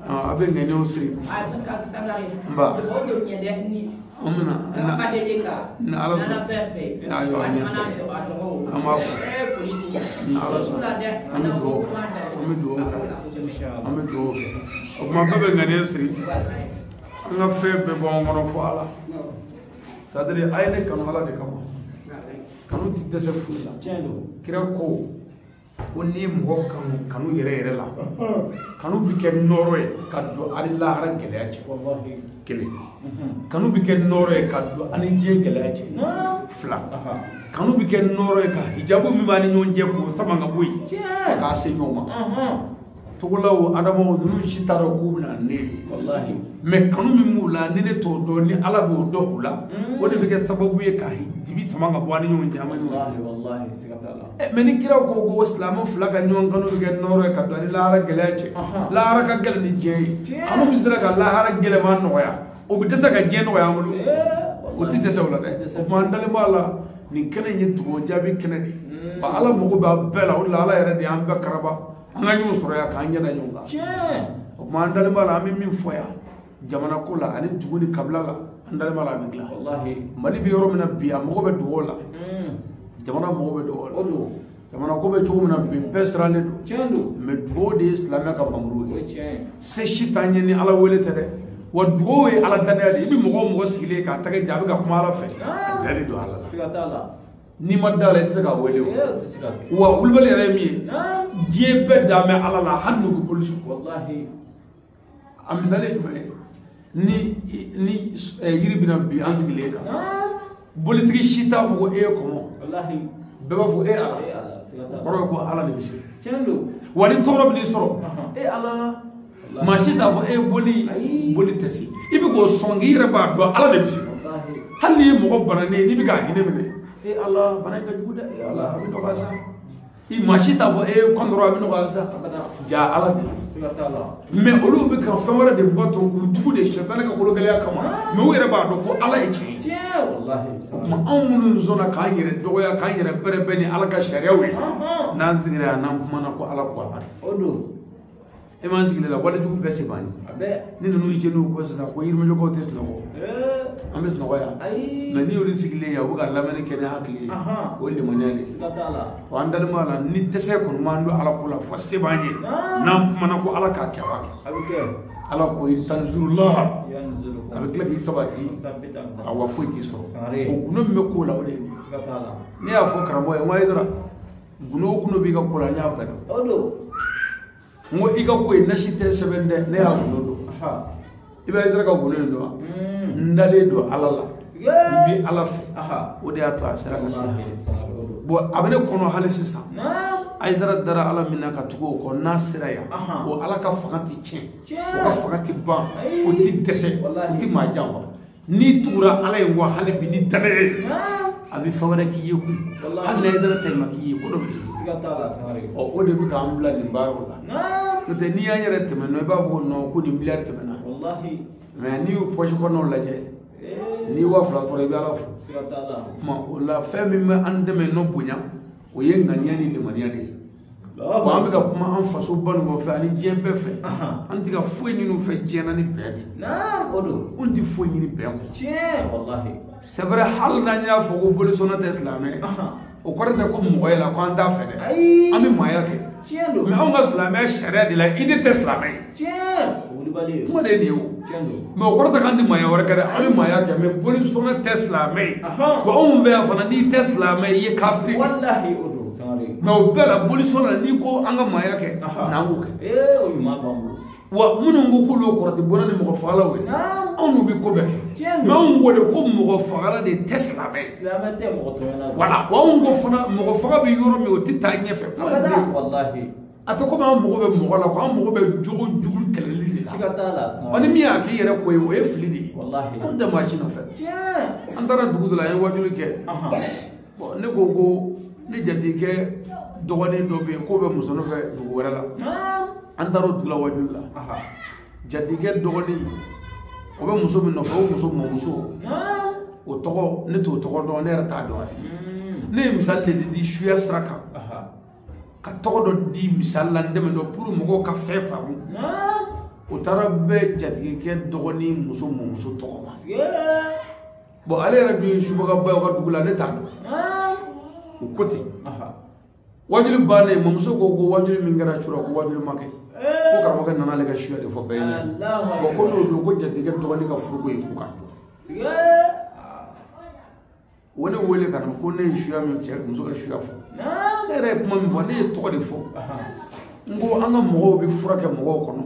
A bɛ ŋɛɲɛw siri. N ba. An bɛna. Ni Ala sɔnna. Ayiwa. An b'a fɔ. Ni Ala sɔnna. An bɛ dugawu kɛ. An bɛ dugawu kɛ. An bɛ dugawu kɛ. O tuma bɛɛ bɛ ŋɛɲɛ siri. An ka fɛn bɛɛ bɔ an kɔnɔ fo Ala. C'est-à-dire a ye ne kanu Ala de kama. Kanu ti dɛsɛ foyi la. Kira ko ko n'i ye mɔgɔ kanu kanu yɛrɛ yɛrɛ la, kanu bɛ kɛ nɔrɔ ye ka don ani lahara gɛlɛya cɛ. Kelen. Kanu bɛ kɛ nɔrɔ ye ka don ani diɲɛ gɛlɛya cɛ. Fila. Kanu bɛ kɛ nɔrɔ ye ka hijabu min b'an ni ɲɔgɔn cɛ k'o sama ka bɔ yen fo k'a se ɲɔgɔn ma. Togolaw, adamaw, ninnu si t'a dɔn k'u bɛna ne ye. Mais kanu min b'u la, ni ne t'o dɔn, ni Ala b'o dɔn u la, o de bɛ kɛ sababu ye ka dibi sama ka bɔ an ni ɲɔgɔn cɛ, an ma ɲɔgɔn ye. Mais ni kira ko ko silamɛ fila ka ɲɔgɔn kanu bɛ kɛ nɔrɔ ye ka don ani lahara gɛlɛya cɛ, lahara ka gɛlɛn ni diɲɛ ye. Kanu bɛ sera ka lahara gɛlɛman nɔgɔya, o bɛ dɛsɛ ka diɲɛ nɔgɔya an bolo. O tɛ dɛsɛ o la dɛ. O tuma an dalen b'a la, nin kɛnɛ in ye dugawu jaabi kɛnɛ de ye. Wa Ala mago b'a bɛɛ la, o de la Ala yɛrɛ de y'an bɛɛ karaba. An ka ɲɔgɔn sɔrɔ yan k'an ɲɛ da ɲɔgɔn kan. O tuma an dalen b'a la, an bɛ min fɔ yan jamana ko la ani dugu ni kabila la, an dalen b'a la a bɛ dilan. Mali bɛ yɔrɔ min na bi, a mago bɛ dugawu la. Jamana mago bɛ dugawu la. Jamana ko bɛ cogo min na bi, bɛɛ sirannen don. Mais dugawu de ye silamɛ ka npanmuru ye. Se si t'an ye ni Ala wele tɛ dɛ. Wa dugawu ye Ala danaya de ye. I bɛ mɔgɔ o mɔgɔ sigilen k'a tɛgɛ ja, a bɛ ka kuma Ala fɛ, a dalen don Ala la. N'i ma da la, i tɛ se k'a wele o. Wa wulibali yɛrɛ ye min ye, diɲɛ bɛɛ dan bɛ Ala la, hali n'u bɛ boli sɔrɔ. A misali ye jumɛn ye? Ni yiri bɛna bin an sigilen kan, bolitigi si t'a fɔ ko e ye kɔmɔ. Bɛɛ b'a fɔ e Ala. O kɔrɔ ye ko Ala de bɛ se. Wa ni tɔɔrɔ bɛ n'i sɔrɔ, e Ala, maa si t'a fɔ e boli, boli tɛ se. I bɛ k'o sɔn k'i yɛrɛ b'a dɔn Ala de bɛ se. Hali n'i ye mɔgɔ bananen ye, n'i bɛ k'a hinɛ minɛ, e Ala, bana in ka jugu dɛ, e Ala, a bɛ nɔgɔya sa. I maa si t'a fɔ e kɔn dɔrɔn a bɛ nɔgɔya sa. Ja Ala de. Mais olu bɛ ka fɛn wɛrɛ de bato k'u tugu de sɛtanɛ ka kologɛlɛya kama. Mais u yɛrɛ b'a dɔn ko Ala ye tiɲɛ ye. O tuma anw minnu sɔnna k'an yɛrɛ dɔgɔya, k'an yɛrɛ bɛrɛbɛn ni Ala ka sariyaw ye, n'an sigira yan, n'an kumana ko Ala ko a. E m'an sigilen la, walejugu bɛɛ se b'an ye. Ni ninnu jɛn'u ko sisan ko yirimajɔkaw tɛ sunɔgɔ, an bɛ sunɔgɔ yan. Mais n'i y'olu sigilen yan, u bɛ ka lamɛnni kɛ ni hakili ye, o ye limaniya de ye. Wa an dalen b'a la, ni dɛsɛ kɔni m'an don Ala ko la, fo se b'an ye. N'an kumana ko Ala k'a kɛ, a b'a kɛ. Ala ko i tanzurulaha, a bɛ tila k'i sabati, awa foyi t'i sɔrɔ. O gundo min bɛ ko la, o de ye nin ye. Ne y'a fɔ karamɔgɔ ye, n ko Hayidara, gundo o gundo b'i ka ko la, n y'a bɛɛ dɔn. N ko i ka ko ye nasi tɛ sɛbɛn dɛ, ne y'a gundo dɔn. I bɛ Hayidara ka gundo in dɔn wa? N dalen don Ala la, n bɛ Ala fɛ, o de y'a to a sera ka se. Bon, a bɛ ne kɔnɔ hali sisan, Hayidara dara Ala min na ka tugu o kɔ, n'a sera yan, o Ala ka fanga tɛ tiɲɛ, o ka fanga tɛ ban, o tɛ dɛsɛ, o tɛ maa janfa. N'i tugura Ala ye wa hali bi ni danaya ye, a bɛ fɛn wɛrɛ k'i ye kun. Hali n'a Hayidara ta in ma k'i ye, ko dɔ bɛ k'i ye. Ɔ o de bɛ k'an bila nin baaraw la. N'o tɛ n'i y'an yɛrɛ tɛmɛ nɔ, i b'a fɔ ko non, ko nin miliyari tɛmɛna. Mais n'i y'u poche kɔnɔnaw lajɛ, n'i 2000 sɔrɔ, i bɛ Ala fo. O tuma o la fɛn min bɛ an dɛmɛ nɔ bonya, o ye ŋaniya ni limaniya de ye. Wa an bɛ ka kuma an faso banukaw fɛ ani diɲɛ bɛɛ fɛ. An tɛ ka foyi ɲini u fɛ diɲɛ na ni bɛn tɛ. Naam, o don. Anw tɛ foyi ɲini bɛn kɔ. Tiɲɛ, walahi. C'est vrai, hali n'an y'a fɔ ko bolisɔnna tɛ silamɛ ye, o kɔrɔ tɛ ko mɔgɔ ye la ko an t'a fɛ dɛ. Ayi. An bɛ maaya kɛ. Tiɲɛ don. Mais anw ka silamɛya sariya de la, i ne tɛ silamɛ ye. Tiɲɛ. O wulibali ye. Kuma de ye nin ye o. Tiɲɛ don. Mais o kɔrɔ tɛ k'an tɛ maaya wɛrɛ kɛ dɛ, an bɛ maaya kɛ, mais bolisɔnna tɛ silamɛ ye. Wa anw fɛ yan fana, n'i tɛ silamɛ ye, i ye kafiri ye. Walahi, o don, Sangare. Mais o bɛɛ la, bolisɔnna, n'i ko an ka maaya kɛ, n'an k'o kɛ. Ee, o ɲuman b'an bolo. Wa minnu ko k'olu ye kɔrɔtɛ bɔnna ni mɔgɔ fagalaw ye, anw n'u bɛ ko bɛɛ kɛ. Tiɲɛ don. Mais anw ko de ko mɔgɔ fagala de tɛ silamɛ ye. Silamɛ tɛ, mɔgɔ tɔɲɔna don. Voilà, wa anw ko fana mɔgɔ faga bɛ yɔrɔ min, o tɛ taa ɲɛfɛ. Abada, walahi. A tɛ komi an mago bɛ mɔgɔ la, an mago bɛ jogo jugu kɛlɛli de la. Siga t'a la. Wa ni min y'a k'i yɛrɛ ko ye, o ye fili de ye. Walahi. Anw tɛ maa si nɔfɛ. Tiɲɛ. An taara dugu dɔ la, an ye wajuli kɛ. Bon, ne ko ko ne jatigikɛ dɔgɔnin dɔ bɛ yen k'o bɛ muso nɔfɛ dugu wɛrɛ la. An taara o dugu la wajuli la. Jatigikɛ dɔgɔnin, o bɛ muso min nɔfɛ, o muso mɔmuso, o tɔgɔ ne t'o tɔgɔ dɔn, ne yɛrɛ t'a dɔn. Ne ye misali de di suya sira kan, ka tɔgɔ dɔ di misali la n dɛmɛ dɔ pour mɔgɔw ka fɛn faamu. O taara bɛɛ jatigikɛ dɔgɔnin muso mɔmuso tɔgɔ ma. Bon, ale yɛrɛ dun ye subagaba ye o ka dugu la, ne t'a dɔn. O ko ten. Wajuli bannen, mɔmuso ko ko wajuli min kɛra sura, ko wajuli ma kɛ. Ko karamɔgɔkɛ nana ale ka suya de fɔ bɛɛ ɲɛna. Bon, ko n'o don, ko jatigikɛ dɔgɔnin ka furuko ye k'u ka jɔ. O ne wele ka na ko ne ye suya min cɛ muso ka suya fɔ. Ne yɛrɛ ye kuma min fɔ, ne ye tɔgɔ de fɔ. N ko an ka mɔgɔw bɛ fura kɛ mɔgɔw kɔnɔ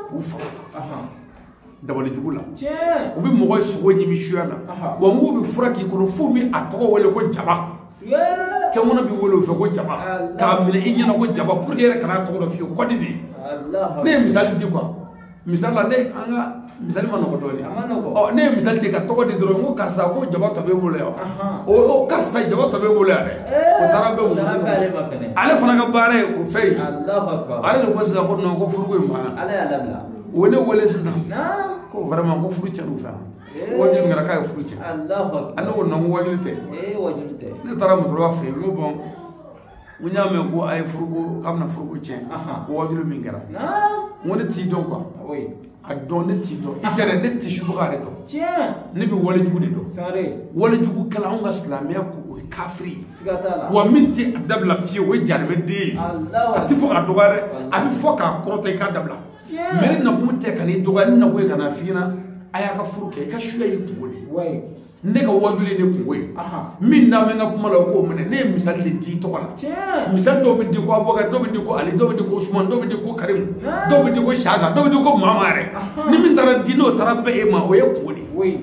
k'u faga dabalijugu la. U bɛ mɔgɔ sogo ɲimi suya la. Wa n k'u bɛ fura k'i kɔnɔ f'u bɛ a tɔgɔ wele ko jaba. Kɛŋɔnɔ bɛ wele o fɛ ko jaba. K'a minɛ i ɲɛna ko jaba pour que e yɛrɛ kana tɔgɔ dɔ f'i ye, kɔdi de ye. Ne ye misali di quoi. Misali la, ne an ka misali ma nɔgɔ dɔɔnin. Ɔ, ne ye misali di ka tɔgɔ di dɔrɔn, n ko karisa ko jaba tɔ b'e bolo yan. O karisa jaba tɔ b'e bolo yan dɛ. O taara bɛn o muso tɔgɔ. Ale fana ka baara ye o fɛn ye. Ale de ko sisan ko non, ko furuko in banna. Ale y'a dabila. O ne wele sisan. Ko vraiment ko furu cɛnna u fɛ yan. Wajuli min kɛra k'a ye furu cɛn. Ale ko non, ko wajuli tɛ. Wajuli tɛ. Ne taara musokɔrɔba fɛ yen, n ko bon, n y'a mɛn ko a ye furuko, k'a bɛna furuko tiɲɛ. Ko wajuli min kɛra. N ko ne t'i dɔn quoi. A dɔn ne t'i dɔn. I tɛ dɛ, ne tɛ subaga yɛrɛ dɔn. Ne bɛ walejugu de dɔn. Walejugukɛla, anw ka silamɛya ko o ye kafiri ye. Wa min tɛ a dabila fiyewu, o ye jarimɛden ye. A tɛ fɔ k'a dɔgɔya dɛ, a bɛ fɔ k'a kɔrɔta i k'a dabila. Mais ne nakun tɛ ka n'i dɔgɔya, ne nakun ye ka na f'i ɲɛna a y'a ka furu kɛ, i ka suya y'i kungo de ye. Ne ka wajuli ye ne kungo ye. Min n'a bɛ n ka kuma la, o k'o minɛ. Ne ye misali de di i tɔgɔ la. Misali dɔw bɛ di ko Abubakar, dɔw bɛ di ko Ali, dɔw bɛ di ko Usumani, dɔw bɛ di ko Karimu, dɔw bɛ di ko Saka, dɔw bɛ di ko Mama yɛrɛ. Ni min taara di, n'o taara bɛn e ma, o ye kungo de ye.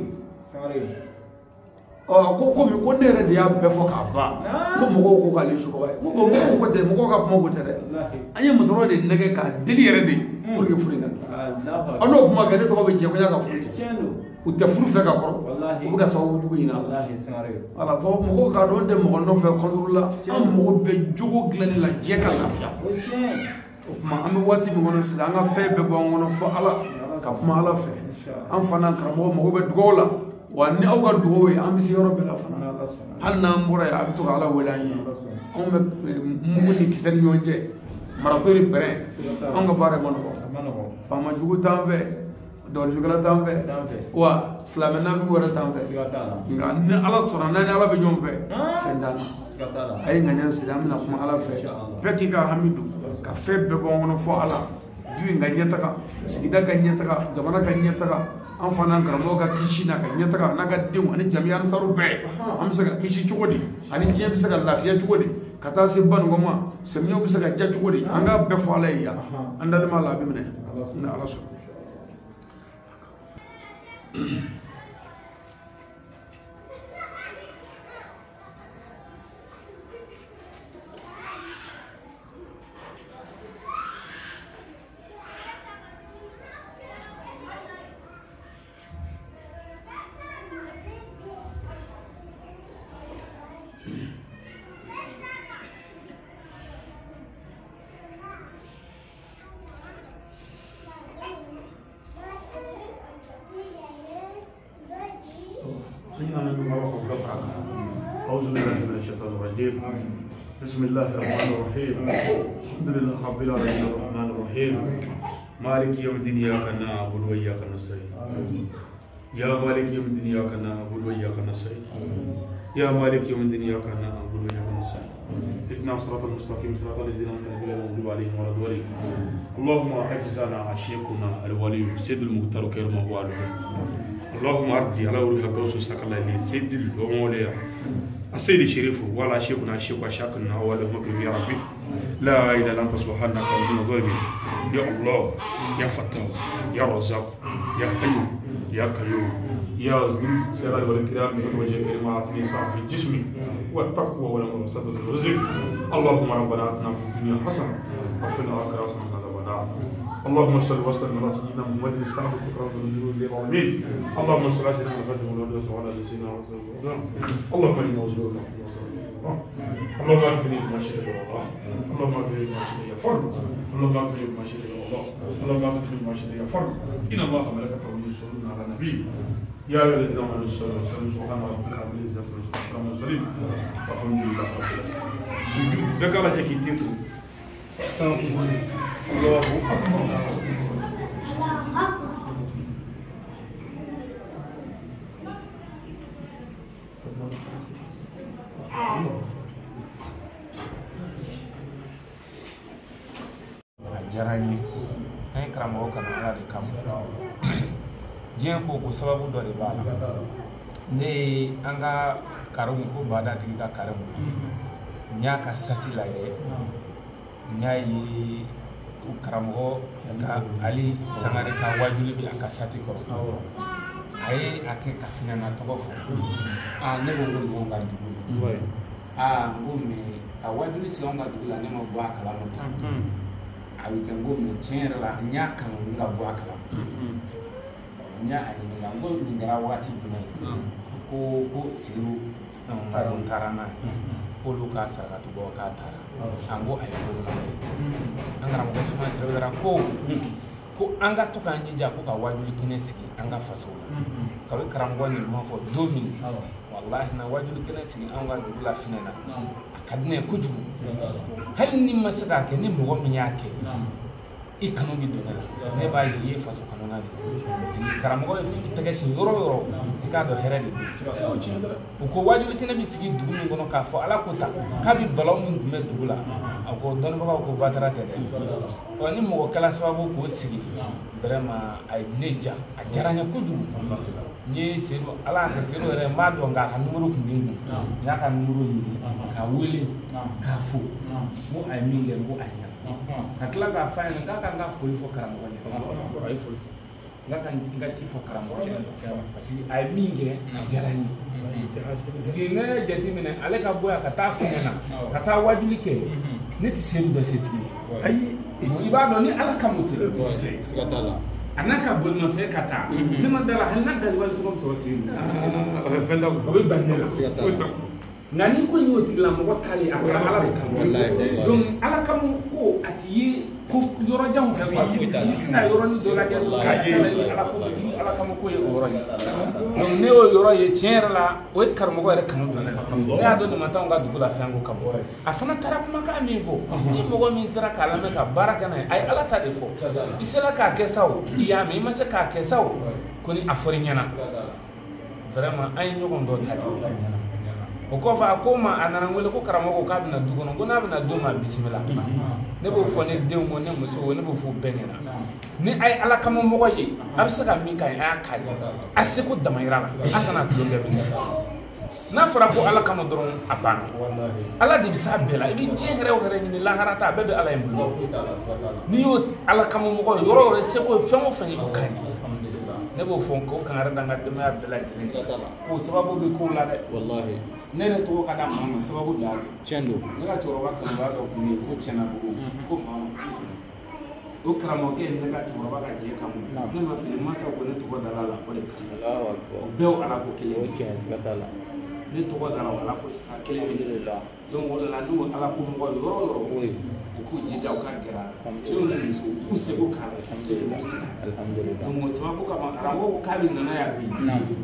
Ɔ, ko komi ko ne yɛrɛ de y'a bɛɛ fɔ k'a ban, ko mɔgɔw ko k'ale subaga ye. N ko bon, mɔgɔw ko tɛ, mɔgɔw ka kuma ko tɛ dɛ. An ye musokɔrɔba de nɛgɛ k'a deli yɛrɛ de pour que furu in ka don. Ɔ, n'o kuma kɛ, ne tɔgɔ bɛ jɛ ko n y'a ka furu cɛn. U tɛ furu fɛ ka kɔrɔ, u bɛ ka sababu jugu ɲini a la. Voilà, fɔ mɔgɔw k'a dɔn an tɛ mɔgɔ nɔfɛ contre la, an mago bɛ jogo dilanni la, diɲɛ ka lafiya. O tuma an bɛ waati min kɔnɔ sisan, an ka fɛn bɛɛ bɔ an kɔnɔ fɔ Ala, ka kuma Ala fɛ. An fana karamɔgɔ mago bɛ dugawu la. Wa ni aw ka dugawu ye, an bɛ se yɔrɔ bɛɛ la fana. Hali n'an bɔra yen, a bɛ to ka Ala wele an ye. Anw bɛ mugu ni kisɛ ni ɲɔgɔn cɛ, marato ni pɛrɛn, anw ka baara ma nɔgɔ. Faama jugu t'an fɛ, dɔnkilidala t'an fɛ, wa silamɛ nafigiw yɛrɛ t'an fɛ. Nka ni Ala sɔnna, n'an ni Ala bɛ ɲɔgɔn fɛ, fɛn t'an na. A ye ŋaniya siri, an bɛna kuma Ala fɛ. Bɛɛ k'i ka hami don, ka fɛn bɛɛ bɔ an kɔnɔ fɔ Ala. Du in ka ɲɛtaga, sigida ka ɲɛtaga, jamana ka ɲɛtaga, an fana karamɔgɔ ka kisi n'a ka ɲɛtaga, n'a ka denw ani jamiya ansaru bɛɛ, an bɛ se ka kisi cogo di, ani diɲɛ bɛ se ka lafiya cogo di, ka taa se banuko ma, samiyaw bɛ se ka diya cogo di, an k'a bɛɛ fɔ Ala ye yan. An dalen b'a la, a bɛ minɛ ni Ala sɔnna. أعوذ بالله من الشيطان الرجيم. بسم الله الرحمن الرحيم الحمد لله رب العالمين الرحمن الرحيم مالك يوم الدين إياك نعبد وإياك نستعين يا مالك يوم الدين إياك نعبد وإياك نستعين يا مالك يوم الدين إياك نعبد وإياك نستعين اهدنا الصراط المستقيم صراط الذين أنعمت عليهم غير المغضوب عليهم ولا الضالين اللهم أجزنا عشيقنا الولي سيد المختار خير ما هو عليه اللهم أرضي على روح غوث الثقلين سيد المولى السيد الشريف ولا شيخنا الشيخ وشاكنا ولا مكرم يا ربي لا إله إلا أنت سبحانك ومن الظالمين يا الله يا فتاح يا رزاق يا حي يا قيوم يا ذو الجلال والإكرام من وجه كريم أعطني صعب في جسمي والتقوى والمرصد الرزق اللهم ربنا آتنا في الدنيا حسنة وفي الآخرة حسنة وقنا عذاب النار اللهم صل وسلم على سيدنا محمد الصادق الرسول للعالمين اللهم صل على سيدنا محمد وعلى آله وصحبه وسلم اللهم إنا نعوذ بك من اللهم اكفني بما شئت يا الله اللهم اكفني بما شئت يا فرد اللهم اكفني بما شئت يا الله اللهم اكفني بما شئت يا فرد إن الله وملائكته يصلون على النبي يا أيها الذين آمنوا صلوا عليه وسلموا سبحان ربك رب العزة عما يصفون والحمد لله رب العالمين سجود بقى لا تكيتو الله أكبر A diyara n ye an ye karamɔgɔ kanu Ala de kama diɲɛ ko sababu dɔ de b'a la ne ye an ka karimu ko bada tigi ka karimu n y'a ka sati lajɛ n y'a ye karamɔgɔ ka Ali Sangare ka wajuli bɛ a ka sati kɔrɔ a ye a kɛ ka Finɛna tɔgɔ fɔ ne ko ko nin y'anw ka dugu ye n ko mais ka wajuli sigi anw ka dugu la ne ma bɔ a kalama tan a bɛ kɛ n ko mais tiɲɛ yɛrɛ la n y'a kanu n ka bɔ a kalama n y'a ɲininka n ko nin kɛra waati jumɛn ko ko Seyidu n taara n'a ye k'olu ka sarakati bɔ k'a taara an ko a ye ko ɲuman kɛ an karamɔgɔ Usumani Sirabidara ko an ka to k'an jija ko ka wajuli kɛnɛ sigi an ka faso la kabi karamɔgɔ nin kuma fɔ don min walahi na wajuli kɛnɛ sigi an ka dugu la Finɛna a ka di ne ye kojugu hali ni ma se k'a kɛ ni mɔgɔ min y'a kɛ i kanu bɛ don ne la ne b'a ye i ye faso kanuna de ye parce que karamɔgɔ ye tɛgɛ sin yɔrɔ o yɔrɔ i k'a dɔn hɛrɛ de bɛ yen u ko wajuli kɛnɛ bɛ sigi dugu min kɔnɔ k'a fɔ Ala ko ta k'a bɛ balawu min tun bɛ dugu la a ko dɔnnibagaw ko batara tɛ dɛ ɔ ni mɔgɔ kɛla sababu k'o sigi vraiment a ye ne ja a diyara n ye kojugu n ye Seyidu Ala y'a kɛ Seyidu yɛrɛ n b'a dɔn nka a ka nimoro tun bɛ n kun n y'a ka nimoro ɲini k'a wele k'a fo n ko a ye min kɛ n ko a ɲɛna ka tila k'a f'a ɲɛna k'a ka n ka foli fɔ karamɔgɔ ɲɛna n ka n ka ci fɔ karamɔgɔ ɲɛna parce que a ye min kɛ a diyara n ye parce que ne y'a jateminɛ ale ka bɔ yan ka taa Finɛna ka taa wajuli kɛ ne tɛ Seyidu dɔ setigi ye ayi i b'a dɔn ni Ala kama tɛ a n'a ka bolimafɛn ka taa ne ma da la hali n'a gaziwali sɔngɔ bɛ sɔrɔ Seyidu o bɛ ban ne la nka ni ko in y'o tigilamɔgɔ taalen a kɛra Ala de kama donc Ala kama ko a ti ye ko yɔrɔ janw fɛ quoi i bɛ sin ka yɔrɔnin dɔ lajɛ dɔrɔn k'a ye Ala ko i bɛ Ala kama ko ye o yɔrɔ ye donc ne y'o yɔrɔ ye tiɲɛ yɛrɛ la o ye karamɔgɔ yɛrɛ kanu don ne la ne y'a dɔn nin ma taa anw ka dugu la fɛn ko kama a fana taara kumakan min fɔ ni mɔgɔ min sera k'a lamɛn ka baara kɛ n'a ye a ye Ala ta de fɔ i sera k'a kɛ sa o i y'a mɛn i ma se k'a kɛ sa o ko ni a fɔr'i ɲɛna vraiment an ye ɲɔgɔn dɔ ta de. O kɔfɛ a ko ma a nana n wele ko karamɔgɔ k'a bɛna du kɔnɔ ko n'a bɛna don ma bisimila ne b'o fɔ ne denw ko ne muso ne b'o fɔ bɛɛ ɲɛna ni a ye Ala kama mɔgɔ ye a bɛ se ka min k'a ye a y'a k'a ye a seko damayira la a kana tulonkɛ min kɛ n'a fɔra ko Ala kama dɔrɔn a banna Ala de bɛ s'a bɛɛ la i bɛ diɲɛ hɛrɛ o hɛrɛ ɲini lahara ta a bɛɛ bɛ Ala in bolo n'i y'o Ala kama mɔgɔ ye yɔrɔ o yɔrɔ seko ye fɛn o fɛn ye o ka ɲi ne b'o fɔ ko kangari da n ka denbaya bɛɛ lajɛlen k'o sababu bɛ kow la dɛ ne yɛrɛ tɔgɔ ka da maa ma sababu de y'a kɛ tiɲɛ don ne ka cɛkɔrɔba kanubaga dɔ tun bɛ yen ko Cɛnabugu ko maa o karamɔgɔkɛ ye ne ka cɛkɔrɔba ka jɛ kama ne ma fili mansaw ko ne tɔgɔ dara la o de kama o bɛɛ y'o Ala ko kelen ye ne tɔgɔ dara o Ala ko sira kelen de la Donc o de la n'u Ala ko mɔgɔ yɔrɔ o yɔrɔ u k'u jija u ka gɛrɛ a la cɛw ni musow u k'u seko k'a la toujours u bɛ se donc o sababu kama karamɔgɔ ko k'a bɛ nana yan bi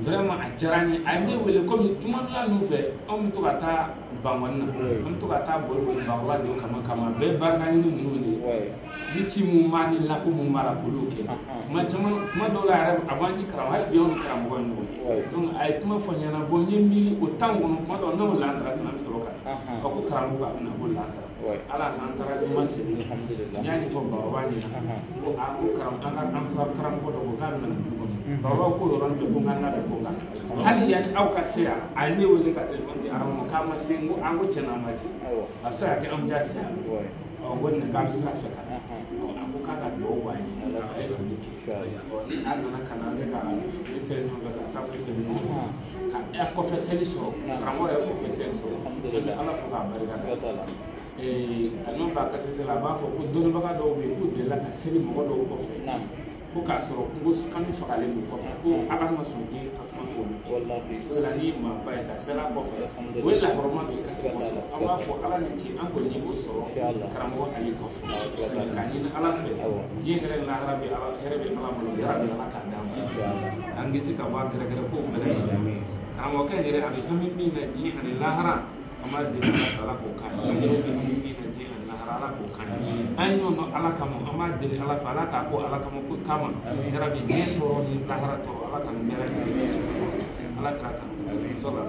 vraiment a diyara n ye a ye ne wele komi jumadonya ninnu fɛ anw bɛ to ka taa Bangɔni na an bɛ to ka taa boli boli Bakɔrɔba de kama bɛɛ barika ɲini ninnu de ye ni ci mun b'a ni lako mun b'a la k'olu kɛ kuma caman kuma dɔw la yɛrɛ a b'an ci karamɔgɔ hali bi anw ni karamɔgɔ ye ɲɔgɔn ye donc a ye kuma fɔ n ɲɛna bon n ye miiri o temps kɔnɔ kuma dɔw n'o lansara fana an bɛ sɔrɔ ka na a ko karamɔgɔ a bɛ na ko lansara ala k'an taara juma seli n y'a ɲɛfɔ Bakɔrɔba ɲɛna ko a ko karamɔgɔ an ka an karamɔgɔ dɔ ko k'a bɛ na du kɔnɔ Bakɔrɔba ko yɔrɔnin bɛɛ ko n ka labɛn ko n ka na hali yanni aw ka se yan a ye ne wele ka telefɔni di Arama ma k'a ma se n ko an ko tiɲɛna a ma se a bɛ se ka kɛ an bɛ taa se yan ɔ n ko nin k'a bɛ sira fɛ ka na a ko k'a ka dugawu b'a ye a ye foli kɛ ni a nana ka na an kɛ ka fitiri seli ɲɔgɔn fɛ ka safo seli ɲɔgɔn fɛ ka ɛ kɔfɛ seli sɔrɔ karamɔgɔ yɛrɛ kɔfɛ seli sɔrɔ an bɛ Ala fo k'a barika da a b'a kasisi la a b'a fɔ ko dɔnnibaga dɔw bɛ yen k'u delila ka seli mɔgɔ dɔw kɔfɛ ko k'a sɔrɔ kungo kami fagalen don kɔfɛ ko Ala ma sɔn diɲɛ tasuma k'olu cɛ o de la n'i ye maaba ye ka seli a kɔfɛ o ye lahɔrɔma dɔ ye ka se k'o sɔrɔ an b'a fɔ Ala ni ce an kɔni ye o sɔrɔ karamɔgɔ Ali kɔfɛ k'a ɲini Ala fɛ diɲɛ hɛrɛ ni lahara bɛ Ala hɛrɛ bɛ Ala bolo yɛrɛ bɛ Ala k'a d'an ma an kisi ka bɔ a gɛrɛgɛrɛ kow bɛɛ lajɛlen karamɔgɔkɛ yɛrɛ a bɛ hami min na diɲɛ ani lahara an b'a deli Ala fɛ Ala k'o k'an ye an yɛrɛw bɛ hami min na diɲɛ ani lahara Ala k'o k'an ye an ye ɲɔgɔn dɔn Ala kama an b'a deli Ala fɛ Ala k'a ko Ala kama ko kama yarabi diɲɛ tɔɔrɔ ni lahara tɔɔrɔ Ala ka nin bɛɛ lajɛlen kisi ka bɔ Ala kɛra kan sɔrɔ la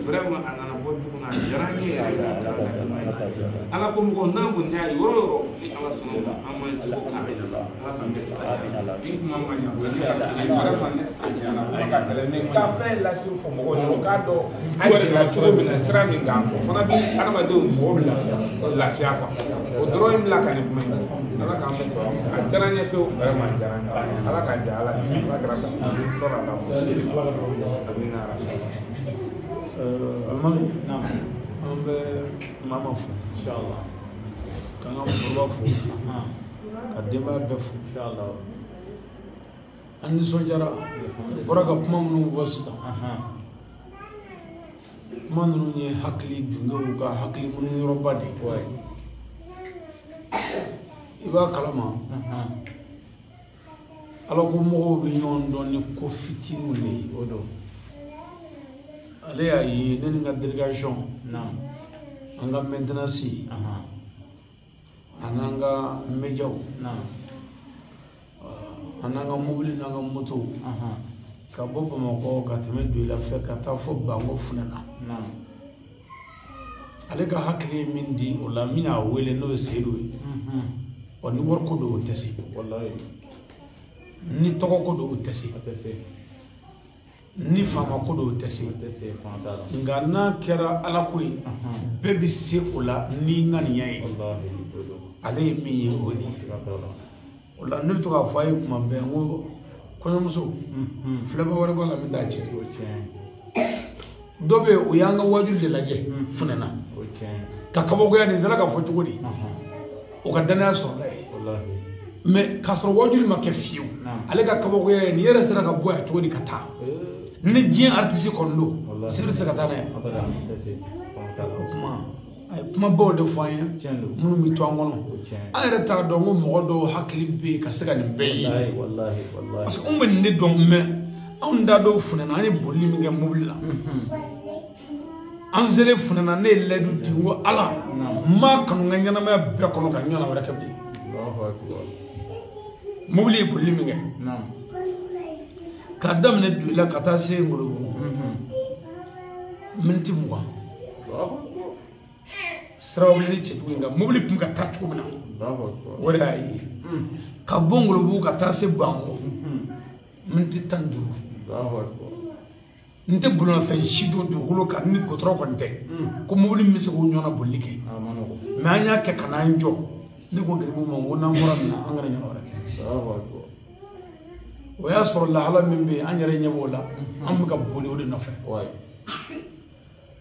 vraiment a nana bɔ dugu na a diyara n ye yɛrɛ yɛrɛ Ala ko mɔgɔ n'an kɔni y'a ye yɔrɔ o yɔrɔ ni Ala sɔnna ma an b'an seko k'a la Ala k'an bɛɛ sabali ni kuma ma ɲa o ye ne ka fili vraiment ne tɛ se diɲɛ na kuma ka gɛlɛn mais ka fɛn lasiri fɔ mɔgɔw ɲɛna u k'a dɔn an jɛra cogo min na sira min kan o fana bɛ adamadenw mɔgɔw bɛ lafiya quoi o dɔrɔn ye bila ka nin kuma in Ala k'an bɛɛ sabali a diyara n ye fewu vraiment a diyara n ye Ala k'a diya Ala ye Ala kɛra kan sɔrɔ a la amina. Alimami an bɛ Mama fo k'an ka musokɔrɔba fo ka denbaya bɛɛ fo an nisɔndiyara bɔra ka kuma minnu fɔ sisan kuma ninnu ye hakili dungew ka hakili munuyɔrɔba de ye i b'a kalama Ala ko mɔgɔw bɛ ɲɔgɔn dɔn ni ko fitininw de ye ale y'a ye ne ni n ka délégation an ka maintenance an n'an ka médiaw an n'an ka mobili n'an ka moto ka bɔ Bamakɔ ka tɛmɛ Doyila fɛ ka taa fo Banko Funɛna ale ka hakili ye min di o la min y'a wele n'o ye Seyidu ye wa ni wariko don o tɛ se ni tɔgɔko don o tɛ se ni faama ko don o tɛ se nka n'a kɛra Ala ko ye bɛɛ bɛ se o la ni ŋaniya ye ale ye min ye o de ye o la ne bɛ to k'a fɔ a ye kuma bɛɛ n ko kɔɲɔmuso filɛba wɛrɛ b'a la min t'a cɛ dɔ bɛ yen o y'an ka waajuli de lajɛ Funɛna ka kabakoya nin sera ka fɔ cogo di o ka danaya sɔrɔla ye mais k'a sɔrɔ waajuli ma kɛ fiyewu ale ka kabakoya ye nin yɛrɛ sera ka bɔ yan cogo di ka taa ni diɲɛ artiste kɔni don Seyidu tɛ se ka taa n'a ye o kuma a ye kumabaw de fɔ an ye minnu bɛ to an kɔnɔ an yɛrɛ t'a dɔn ko mɔgɔ dɔw hakili bɛ yen ka se ka nin bɛɛ ye parce que anw bɛ nin de dɔn mais anw da dɔw Funɛna an ye bolili min kɛ mobili la an selen Funɛna ne ye layidu di n ko Ala n m'a kanu n ka ɲɛnamaya bɛɛ kɔnɔ ka ɲɔgɔnna wɛrɛ kɛ bilen mobili ye bolili min kɛ k'a daminɛ Doyila ka taa se Ngolobugu miniti 20 siraw ni cɛjugu in kan mobili tun ka taa cogo min na o de y'a ye ka bɔ Ngolobugu ka taa se Banko miniti 15 n tɛ bolimafɛn si don dugukolo kan ni gɔtɔrɔ kɔni tɛ ko mobili min bɛ se k'o ɲɔgɔnna bolili kɛ mais an y'a kɛ ka n'an jɔ ne ko garibu ma ko n'an bɔra nin na an kana ɲɔgɔn wɛrɛ kɛ o y'a sɔrɔ lahala min bɛ yen an yɛrɛ ɲɛ b'o la an bɛ ka boli o de nɔfɛ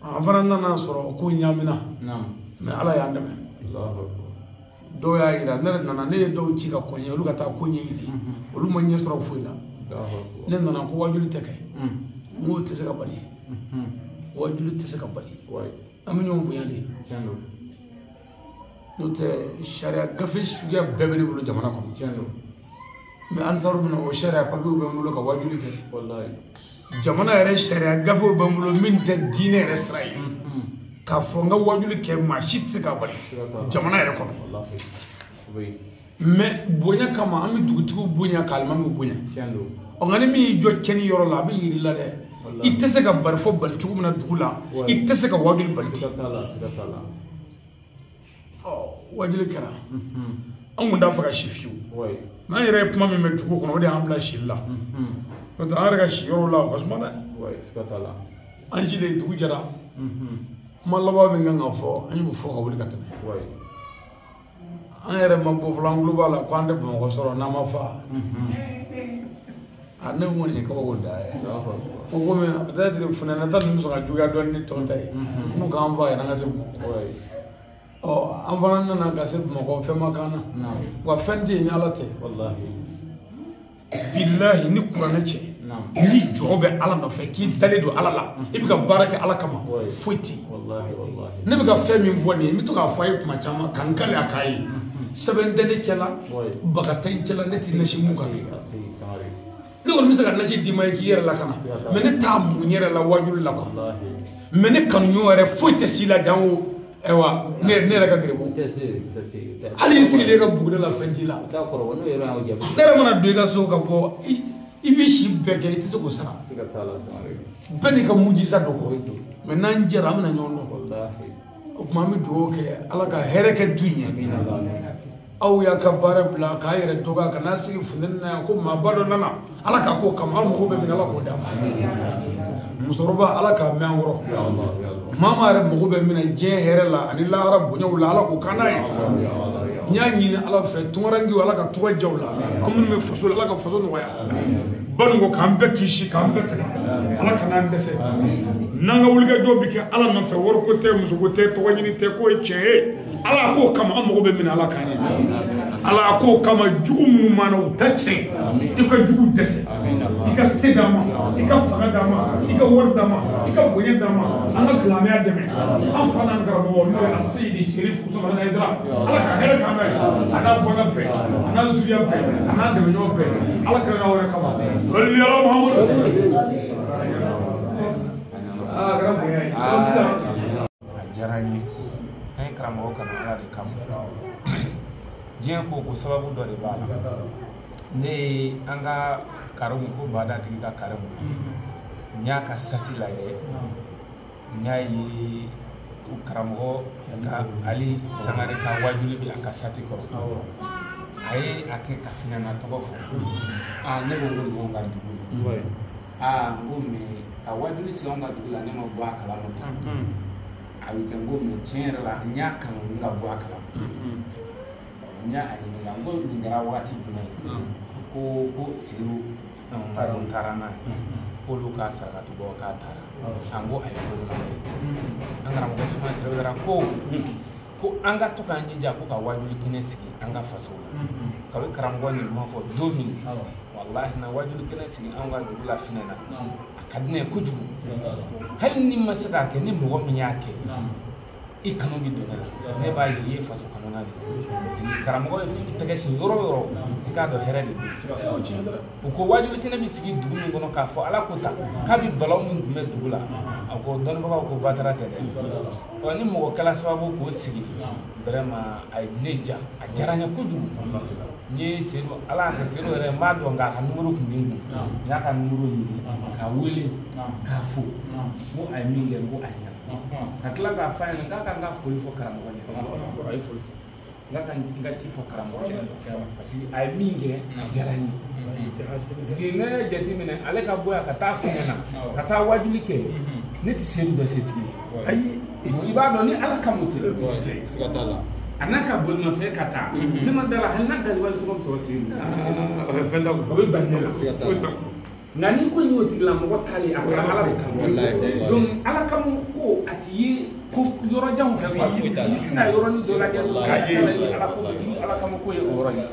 an fana nana sɔrɔ ko ɲaamina mais Ala y'an dɛmɛ dɔw y'a yira ne yɛrɛ nana ne ye dɔw ci ka kɔn ɲɛ olu ka taa ko ɲɛɲini olu ma ɲɛ sɔrɔ foyi la ne nana ko waajuli tɛ kɛ n k'o tɛ se ka bali waajuli tɛ se ka bali An bɛ ɲɔgɔn bonya de. N'o tɛ sariya gafe suguya bɛɛ bɛ ne bolo jamana kɔnɔ. Mais ansaru bɛna o sariya papiyew bɛ n bolo ka wajuli kɛ. Jamana yɛrɛ sariya gafew bɛ n bolo min tɛ diinɛ yɛrɛ sira ye. K'a fɔ n ka wajuli kɛ maa si tɛ se k'a bali jamana yɛrɛ kɔnɔ. Mais bonya kama an bɛ dugutigiw bonya ka alimamiw bonya. Ɔ nka ni min y'i jɔ tiɲɛni yɔrɔ la a bɛ yir'i la dɛ. I tɛ se ka bari fɔ bali cogo min na dugu la, i tɛ se ka wajuli bali ten. Ɔ wajuli kɛra. An kun t'a fɛ ka si fiyewu. N'an yɛrɛ ye kuma min mɛn dugu kɔnɔ o de y'an bila sili la. N'o tɛ an yɛrɛ ka si yɔrɔw la o ka suma dɛ. An silen dugu jɛra. Kuma laban min kan ka fɔ an y'o fɔ ka wuli ka tɛmɛ. An yɛrɛ ma bɔ fɔlɔ an tulo b'a la ko an tɛ Bamakɔ sɔrɔ n'an ma fa. A ne ko nin ye kabako da ye. Ko komi peut-être funɛnɛ ta ninnu bɛ sɔn ka juguya dɔɔni ni tɔw ta ye. N'u k'an fa yɛrɛ an ka se Bamakɔ. Ɔ an fana nana ka se Bamakɔ fɛn ma k'an na. Wa fɛn tɛ yen ni Ala tɛ. Bilahi ni kuranɛ cɛ. Ni jɔn bɛ Ala nɔfɛ k'i dalen don Ala la i bɛ ka baara kɛ Ala kama foyi tɛ yen. Ne bɛ ka fɛn min fɔ nin ye n bɛ to k'a fɔ a ye kuma caman ka n kale a k'a ye. Sɛbɛn tɛ ne cɛ la, baga tɛ n cɛ la, ne tɛ nasi mun kan kɛ. Ne kɔni bɛ se ka nasi d'i ma k'i yɛrɛ lakana mais ne t'a mun yɛrɛ la wajuli la quoi. Mais ne kanuɲɔgɔn yɛrɛ foyi tɛ s'i la jango ayiwa ne yɛrɛ ka garibu. Hali i sigilen ka buguda la fɛn t'i la. Ne yɛrɛ mana don i ka so ka bɔ i b'i si bɛɛ kɛ i tɛ se k'o sara. Bɛɛ n'i ka mujisa dɔ kɔ. Mais n'an jɛra an bɛna ɲɔgɔn dɔn. O tuma an bɛ dugawu kɛ Ala ka hɛrɛ kɛ du in ye. Aw y'a ka baara bila k'a yɛrɛ dɔgɔya ka n'a sigi funteni na yan ko maaba dɔ nana Ala k'a k'o kama an mago bɛ min na Ala k'o d'a ma. Musokɔrɔba Ala k'a mɛn an kɔrɔ. Maa maa yɛrɛ mago bɛ min na diɲɛ hɛrɛ la ani lahara bonyaw la Ala k'o k'an n'a ye. N y'a ɲini Ala fɛ tunkarankew Ala ka tɔgɔ diya u la. An minnu bɛ faso la Ala ka faso nɔgɔya. Baninko k'an bɛɛ kisi k'an bɛɛ tigɛ Ala kan'an dɛsɛ. N'an ka wulikajɔ bɛ kɛ Ala nɔfɛ wariko tɛ musoko tɛ tɔgɔ ɲini tɛ k'o ye tiɲɛ ye. Ala k'o kama an mago bɛ min na Ala k'an ye. Ala k'o kama jugu minnu m'an na u ta tiɲɛ. I ka jugu dɛsɛ. I ka se d'an ma. I ka fanga d'an ma. I ka wari d'an ma. I ka bonya d'an ma. An ka silamɛya dɛmɛ. An fa n'an karamɔgɔ n'o ye Aseyidi Serif Usumani Hayidara. Ala ka hɛrɛ k'an bɛɛ ye. A n'a bɔnna bɛɛ. A n'a zuriya bɛɛ. A n'a dɛmɛɲɔgɔn bɛɛ. Ala ka n'aw yɛrɛ kama. Wali ala Muhamadu. Aa kɛra bonya ye. A diyara n ye. An ye karamɔgɔ kanu Ala de kama. Diɲɛ ko sababu dɔ de b'a la. Ne ye an ka karimu ko badatigi ka karimu. N y'a ka sati lajɛ. N y'a ye u karamɔgɔ ka Ali Sangare ka wajuli bɛ a ka sati kɔrɔ. A ye a kɛ ka Finɛna tɔgɔ fɔ. Aa ne ko ko ninnu ka dugu ye. Aa n ko mais ka wajuli sigi anw ka dugu la ne ma bɔ a kalama tan. A bɛ kɛ n ko mais tiɲɛ yɛrɛ la n y'a kanu n ka bɔ a kalama. N y'a ɲininka n ko nin kɛra waati jumɛn ye. Ko Seyidu n taara n'a ye. K'olu ka sarakati bɔ k'a taara. An ko a ye ko ɲuman ye. An karamɔgɔ Usumani Sirabidara ko an ka to k'an jija ko ka wajuli kɛnɛ sigi an ka faso la. Kabi karamɔgɔ nin kuma fɔ don min walahi na wajuli kɛnɛ sigi an ka dugu la Finɛna. A ka di ne ye kojugu. Hali ni ma se k'a kɛ ni mɔgɔ min y'a kɛ i kanu bɛ don ne la. Ne b'a ye i ye faso kanuna de ye. Parce que karamɔgɔ ye tɛgɛ sin yɔrɔ o yɔrɔ i k'a dɔn hɛrɛ de bɛ yen. U ko wajuli kɛnɛ bɛ sigi dugu min kɔnɔ k'a fɔ Ala ko tan k'a bɛ balawu min tun bɛ dugu la a ko dɔnnibagaw ko batara tɛ dɛ. Ɔ ni mɔgɔ kɛla sababu k'o sigi vraiment a ye ne ja a diyara n ye kojugu. N ye Seyidu Ala y'a kɛ Seyidu yɛrɛ n b'a dɔn nka a ka nimoro tun bɛ n kun. N y'a ka nimoro ɲini k'a wele k'a fo n ko a ye min kɛ n ko a ɲɛna. Ka tila k'a f'a ɲɛna k'a ka n ka foli fɔ karamɔgɔ ɲɛna. N ka n ka ci fɔ karamɔgɔ ɲɛna parce que a ye min kɛ a diyara n ye. Parce que ne y'a jateminɛ ale ka bɔ yan ka taa Finɛna ka taa wajuli kɛ ne tɛ Seyidu dɔ setigi ye. Ayi i b'a dɔn ni Ala kanu tɛ. A n'a ka bolimafɛn ka taa ne ma da la hali n'a gaziwali sɔngɔ bɛ sɔrɔ Seyidu. O bɛ ban ne la. Nka ni ko in y'o tigilamɔgɔ taalen a kɛra Ala de kama. Donc Ala kama ko a ti ye ko yɔrɔ janw fɛ quoi i bɛ sin ka yɔrɔnin dɔ lajɛ dɔrɔn ka i ala ko i ala kama ko ye o yɔrɔ ye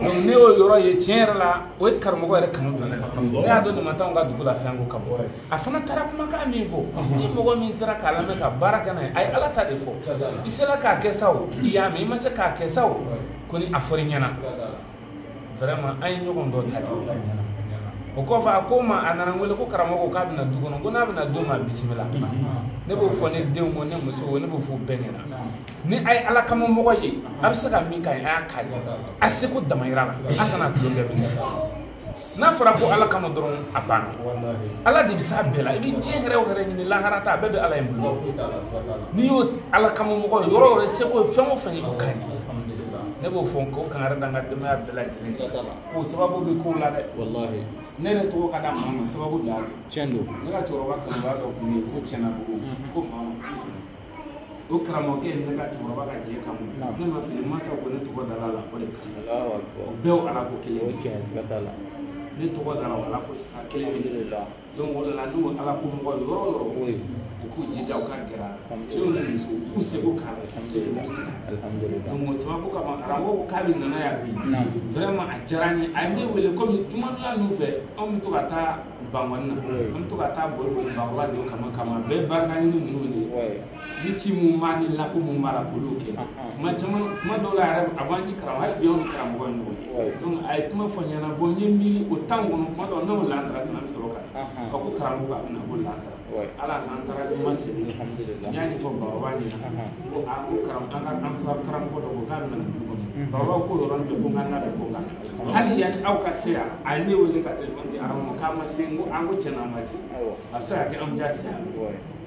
donc ne y'o yɔrɔ ye tiɲɛ yɛrɛ la o ye karamɔgɔ yɛrɛ kanu don ne la ne y'a dɔn nin ma taa anw ka dugu la fɛn ko kama a fana taara kumakan min fɔ ni mɔgɔ min sera k'a lamɛn ka baara kɛ n'a ye a ye ala ta de fɔ i sera k'a kɛ sa o i y'a mɛn i ma se k'a kɛ sa o ko ni a fɔr'i ɲɛna vraiment an ye ɲɔgɔn dɔ ta de o kɔfɛ a ko ma a nana n wele ko karamɔgɔ k'a bɛna du kɔnɔ ko n'a bɛna don ma bisimila ne b'o fɔ ne denw ko ne muso ko ne b'o fɔ bɛɛ ɲɛna ni a ye ala kama mɔgɔ ye a bɛ se ka min k'a ye a y'a k'a ye a seko damayira la a kana tulonkɛ min kɛ n'a fɔra ko ala kama dɔrɔn a banna ala de bɛ s'a bɛɛ la i bɛ diɲɛ hɛrɛ o hɛrɛ ɲini lahara ta a bɛɛ bɛ ala in bolo n'i y'o ala kama mɔgɔ ye yɔrɔ o yɔrɔ seko ye fɛn o fɛn ye o ka ɲi ne b'o fɔ ko kangari da n ka denbaya bɛɛ lajɛlen k'o sababu bɛ kow la dɛ ne yɛrɛ tɔgɔ ka da maa ma sababu de y'a kɛ tiɲɛ don ne ka cɛkɔrɔba kanubaga dɔ tun bɛ yen ko Cɛnabugu ko maa ma o karamɔgɔkɛ ye ne ka cɛkɔrɔba ka jɛ kama ne ma fili mansaw ko ne tɔgɔ dara la o de kama o bɛɛ y'o ala ko kelen ye ne tɔgɔ dara o ala ko sira kelen de la donc o de la n'o ala ko mɔgɔ ye yɔrɔ o yɔrɔ u k'u jija u ka gɛrɛ a la cɛw ni musow u k'u seko k'a la toujours u bɛ se donc o sababu kama karamɔgɔ ko k'a bɛ nana yan bi vraiment a diyara n ye a ye ne wele komi jumadonya ninnu fɛ anw bɛ to ka taa Bangɔni na an bɛ to ka taa boli boli Bakɔrɔba de kama kama bɛɛ barika ɲini ninnu de ni ci mun b'a ni lako mun b'a la k'olu kɛ kuma caman kuma dɔw la yɛrɛ a b'an ci karamɔgɔ hali bi anw ni karamɔgɔ ye ɲɔgɔn ye donc a ye kuma fɔ n ɲɛna bon n ye miiri o temps kɔnɔ kuma dɔw n'o lansara fana an bɛ sɔrɔ ka na a ko karamɔgɔ a bɛ na ko lansara ala k'an taara juma seli n y'a ɲɛfɔ Bakɔrɔba ɲɛna ko a ko karamɔgɔ an ka an karamɔgɔ dɔ ko k'a bɛ na du kɔnɔ Bakɔrɔba ko yɔrɔnin bɛɛ ko n ka labɛn ko n ka na hali yanni aw ka se yan a ye ne wele ka telefɔni di Arama ma k'a ma se n ko an ko tiɲɛ na a ma se a bɛ se ka kɛ an bɛ taa se yan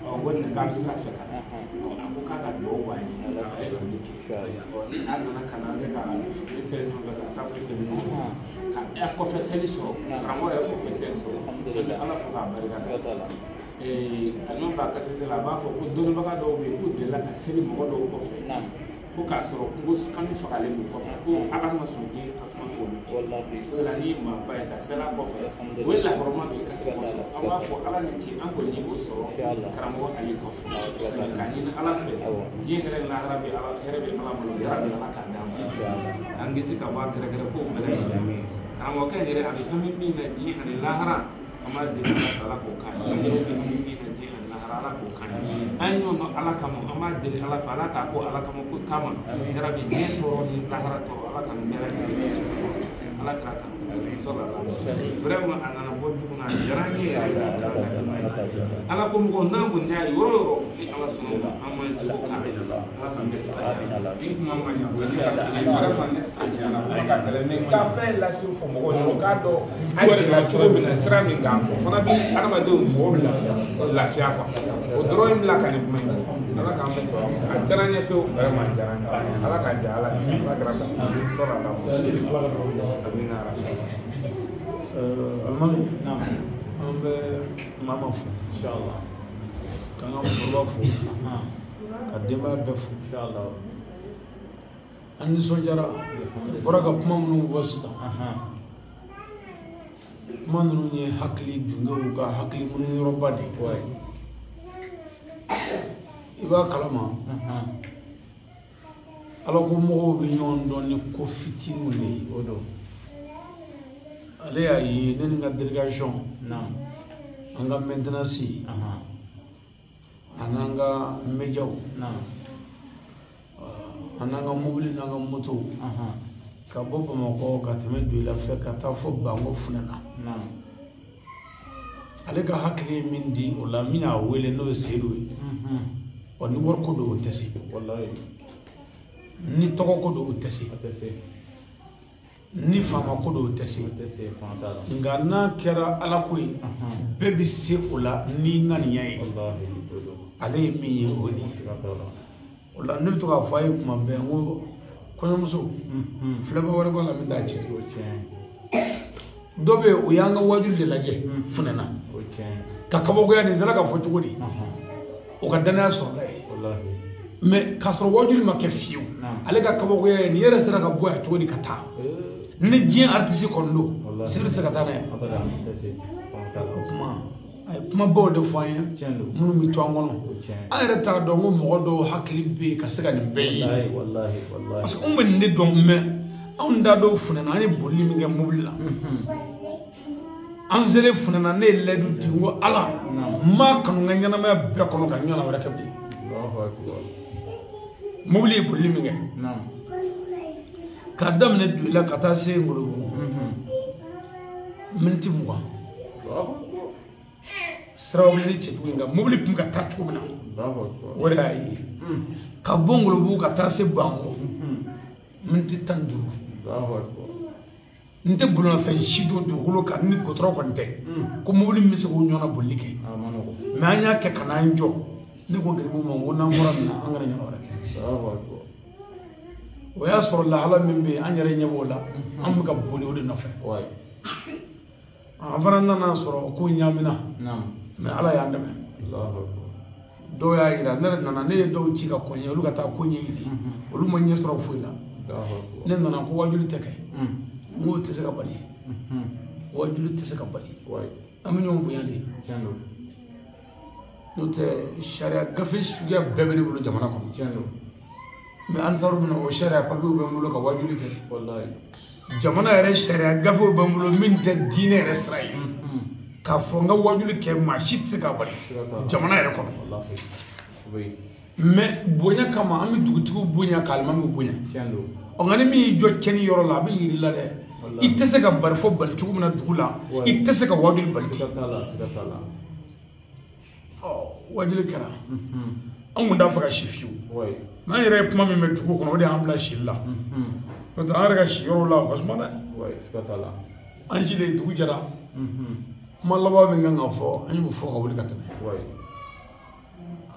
ɔ n ko nin k'a bɛ sira fɛ ka na a ko k'a ka dugawu b'a ye a ye foli kɛ ni a nana ka na an kɛ ka fitiri seli ɲɔgɔn fɛ ka safo seli ɲɔgɔn fɛ ka kɔfɛ seli sɔrɔ karamɔgɔ yɛrɛ kɔfɛ seli sɔrɔ an bɛ ala fo k'a barika da a n'o b'a kasisi la a b'a fɔ ko dɔnnibaga dɔw bɛ yen k'u delila ka seli mɔgɔ dɔw kɔfɛ ko k'a sɔrɔ kungo kami fagalen don kɔfɛ ko ala ma sɔn diɲɛ tasuma k'olu cɛ o de la n'i ye maaba ye ka seli a kɔfɛ o ye lahɔrɔma dɔ ye ka se k'o sɔrɔ an b'a fɔ ala ni ce an kɔni ye o sɔrɔ karamɔgɔ Ali kɔfɛ k'a ɲini ala fɛ diɲɛ hɛrɛ ni lahara bɛ ala hɛrɛ bɛ ala bolo yarabi ala k'a d'an ma an kisi ka bɔ a gɛrɛgɛrɛ kow bɛɛ lajɛlen karamɔgɔkɛ yɛrɛ a bɛ hami min na diɲɛ ani lahara an b'a deli ala fɛ ala k'o k'an ye an yɛrɛ bɛ hami min na diɲɛ ani lahara ala k'o k'an ye an ye ɲɔgɔn dɔn ala kama an b'a deli ala fɛ ala k'a ko ala kama ko kama yarabi diɲɛ tɔɔrɔ ni lahara tɔɔrɔ ala ka nin bɛɛ lajɛlen kisi ka bɔ ala kɛra kan sɔrɔ la vraiment a nana bɔ dugu na a diyara n ye yɛrɛ ala ko mɔgɔ n'an kɔni y'a ye yɔrɔ o yɔrɔ ni ala sɔnna o ma an b'an seko k'a la ala k'an bɛɛ sabali ni kuma ma ɲa ko ne ka fili vraiment ne tɛ se diɲɛ na kuma ka gɛlɛn mais ka fɛn lasiw fɔ mɔgɔw ɲɛna u k'a dɔn an jɛra cogo min na sira min kan o fana bɛ adamadenw mɔgɔw bɛ lafiya quoi o dɔrɔn in bila ka nin kuma in ala k'an bɛɛ sabali a diyara n ye fewu vraiment a diyara n ye ala k'an diya ala ye ala kɛra kan sɔrɔ a la amina. Alimami an bɛ mama fo k'an ka musokɔrɔba fo ka denbaya bɛɛ fo an nisɔndiyara bɔra ka kuma minnu fɔ sisan kuma ninnu ye hakili dungew ka hakili munuyɔrɔba de ye i b'a kalama ala ko mɔgɔw bɛ ɲɔgɔn dɔn ni ko fitininw de ye ale y'a ye ne ni n ka délégation an ka maintenance an'an ka médiaw an'an ka mobili n'an ka moto ka bɔ Bamakɔ ka tɛmɛ Doyila fɛ ka taa fo Banko Funɛna ale ka hakili ye min di o la min y'a wele n'o ye Seyidu ye ɔ ni wariko don o tɛ se ni tɔgɔko don o tɛ se ni faama ko don o tɛ se nka n'a kɛra ala ko ye bɛɛ bɛ se o la ni ŋaniya ye ale ye min ye o de ye o la ne bɛ to k'a fɔ a ye kuma bɛɛ n ko kɔɲɔmuso filɛba wɛrɛ b'a la min t'a cɛ dɔ bɛ yen o y'an ka waajuli de lajɛ Funɛna ka kabakoya nin sera ka fɔ cogo di o ka danaya sɔrɔla ye mais k'a sɔrɔ waajuli ma kɛ fiyewu ale ka kabakoya ye nin yɛrɛ sera ka bɔ yan cogo di ka taa ni diɲɛ artiste kɔni don Seyidu tɛ se ka taa n'a ye o kuma A ye kumabaw de fɔ an ye minnu bɛ to an kɔnɔ. An yɛrɛ t'a dɔn ko mɔgɔ dɔw hakili bɛ yen ka se ka nin bɛɛ ye. Parce que anw bɛ nin de dɔn mais anw da dɔw funɛna an ye bolili min kɛ mobili la. An selen funɛna ne ye layidu di n ko Ala n m'a kanu n ka ɲɛnamaya bɛɛ kɔnɔ ka ɲɔgɔnna wɛrɛ kɛ bilen. Mobili ye bolili min kɛ. K'a daminɛ Doyila ka taa se Ngolobugu. Miniti 20. Siraw ni cɛjugu in kan mobili tun ka taa cogo min na o de y'a ye. Ka bɔ Ngolobugu ka taa se Banko miniti 15. N tɛ bolimafɛn si don dugukolo kan ni gɔtɔrɔ kɔni tɛ ko mobili min bɛ se k'o ɲɔgɔnna bolili kɛ. Mais an y'a kɛ ka n'an jɔ ne ko garibu ma ko n'an bɔra nin na an kana ɲɔgɔn wɛrɛ kɛ. O y'a sɔrɔ lahala min bɛ yen an yɛrɛ ɲɛ b'o la an bɛ ka boli o de nɔfɛ. An fana nana sɔrɔ ko ɲaamina mais Ala y'an dɛmɛ. Dɔw y'a yira ne yɛrɛ nana ne ye dɔw ci ka kɔn ɲɛ olu ka taa ko ɲɛɲini olu ma ɲɛ sɔrɔ foyi la. Ne nana ko wajuli tɛ kɛ n k'o tɛ se ka bali. Wajuli tɛ se ka bali. An bɛ ɲɔgɔn bonya de. N'o tɛ sariya gafe suguya bɛɛ bɛ ne bolo jamana kɔnɔ. Mais ansaru bɛna o sariya papiyew bɛ n bolo ka wajuli kɛ. Jamana yɛrɛ sariya gafew bɛ n bolo min tɛ diinɛ yɛrɛ sira ye. K'a fɔ n ka wajuli kɛ maa si tɛ se k'a bali jamana yɛrɛ kɔnɔ. Mais bonya kama an bɛ dugutigiw bonya ka alimamiw bonya. Ɔ nka ni min y'i jɔ cɛnni yɔrɔ la a bɛ yir'i la dɛ. I tɛ se ka bari fɔ bali cogo min na dugu la i tɛ se ka wajuli bali ten. Ɔ wajuli kɛra. An kun t'a fɛ ka si fiyewu. N'an yɛrɛ ye kuma min mɛn dugu kɔnɔ o de y'an bila sili la. N'o tɛ an yɛrɛ ka si yɔrɔw la o ka suma dɛ. An silen dugu jɛra. Kuma laban min kan ka fɔ an y'o fɔ ka wuli ka tɛmɛ.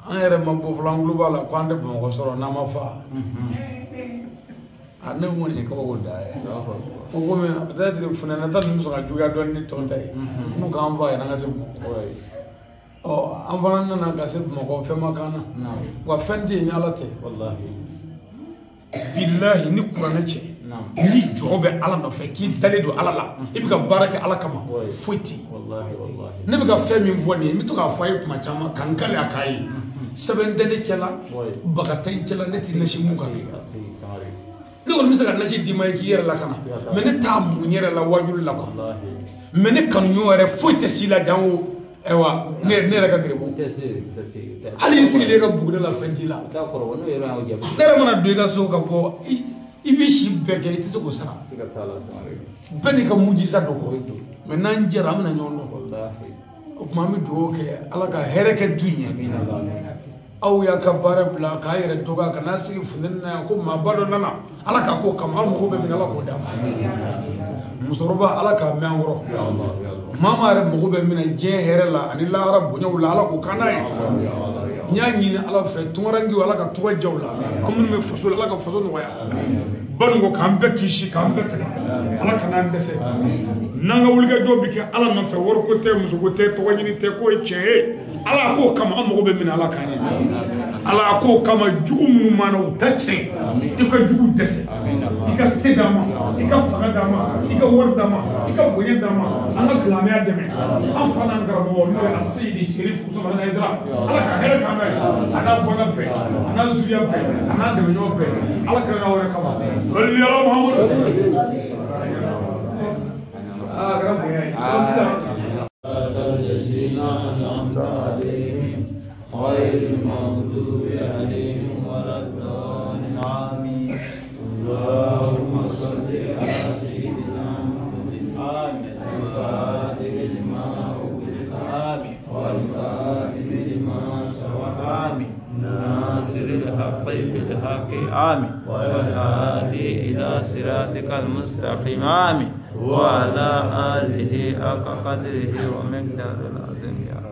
An yɛrɛ ma bɔ fɔlɔ an tulo b'a la ko an tɛ Bamakɔ sɔrɔ n'an ma fa. A ne ko nin ye kabako da ye. Ko komi peut-être funɛnata ninnu bɛ sɔn ka juguya dɔɔni ni tɔw ta ye. N'u k'an fa yɛrɛ an ka se Bamakɔ. Ɔ an fana nana ka se Bamakɔ fɛn ma k'an na. Wa fɛn tɛ yen ni Ala tɛ. Bilahi ni kuranɛ cɛ. Ni jɔ bɛ Ala nɔfɛ k'i dalen don Ala la i bɛ ka baara kɛ Ala kama foyi tɛ yen. Ne bɛ ka fɛn min fɔ nin ye n bɛ to k'a fɔ a ye kuma caman ka n kale a k'a ye. Sɛbɛn tɛ ne cɛ la baga tɛ n cɛ la ne tɛ nasi mun kan kɛ. Ne kɔni bɛ se ka nasi d'i ma ye k'i yɛrɛ lakana mais ne t'a mun n yɛrɛ la wajuli la quoi. Mais ne kanuɲɔgɔn yɛrɛ foyi tɛ s'i la janko ayiwa ne yɛrɛ ka garibu. Hali i sigilen ka buguda la fɛn t'i la. Ne yɛrɛ mana don i ka so ka bɔ i b'i si bɛɛ kɛ i tɛ se k'o sara. Bɛɛ n'i ka mujisa dɔ kɔ. Mais n'an jɛra an bɛna ɲɔgɔn dɔn. O tuma an bɛ dugawu kɛ Ala ka hɛrɛ kɛ du in ye. Aw y'a ka baara bila k'a yɛrɛ dɔgɔya ka n'a sigi funteni na yan ko maaba dɔ nana Ala ka k'o kama an mago bɛ min Ala k'o d'a ma. Musokɔrɔba Ala k'a mɛn an kɔrɔ. Maa maa yɛrɛ mago bɛ min na diɲɛ hɛrɛ la ani lahara bonyaw la Ala k'o k'an n'a ye. N y'a ɲini Ala fɛ tunkarankew Ala ka tɔgɔ diya u la. An minnu bɛ faso la Ala ka faso nɔgɔya. Baninko k'an bɛɛ kisi k'an bɛɛ tigɛ Ala kana an dɛsɛ. N'an ka wulikajɔ bɛ kɛ Ala nɔfɛ wariko tɛ musoko tɛ tɔgɔ ɲini tɛ k'o ye tiɲɛ ye. Ala k'o kama an mago bɛ min na Ala k'an ye. Ala k'o kama jugu minnu m'an na u ta tiɲɛ. I ka jugu dɛsɛ. I ka se d'an ma. I ka fanga d'an ma. I ka wari d'an ma. I ka bonya d'an ma. An ka silamɛya dɛmɛ. An fa n'an karamɔgɔ n'o ye Aseyidi Serif Usumani Hayidara. Ala ka hɛrɛ k'an bɛɛ ye. A n'a bɔnna bɛɛ. A n'a zuriya bɛɛ. A n'a dɛmɛɲɔgɔn bɛɛ. Ala ka n'aw yɛrɛ kama. Salli ala Muhammad. Aa kɛra bonya ye. الذين أنعمت عليهم غير المغضوب عليهم ولا الضالين آمين. اللهم صل على سيدنا محمد آمين الفاتح لما أغلق آمين والخاتم لما سبق آمين ناصر الحق بالحق آمين والهادي إلى صراطك المستقيم آمين وعلى آله حق قدره ومقداره العظيم يا رب.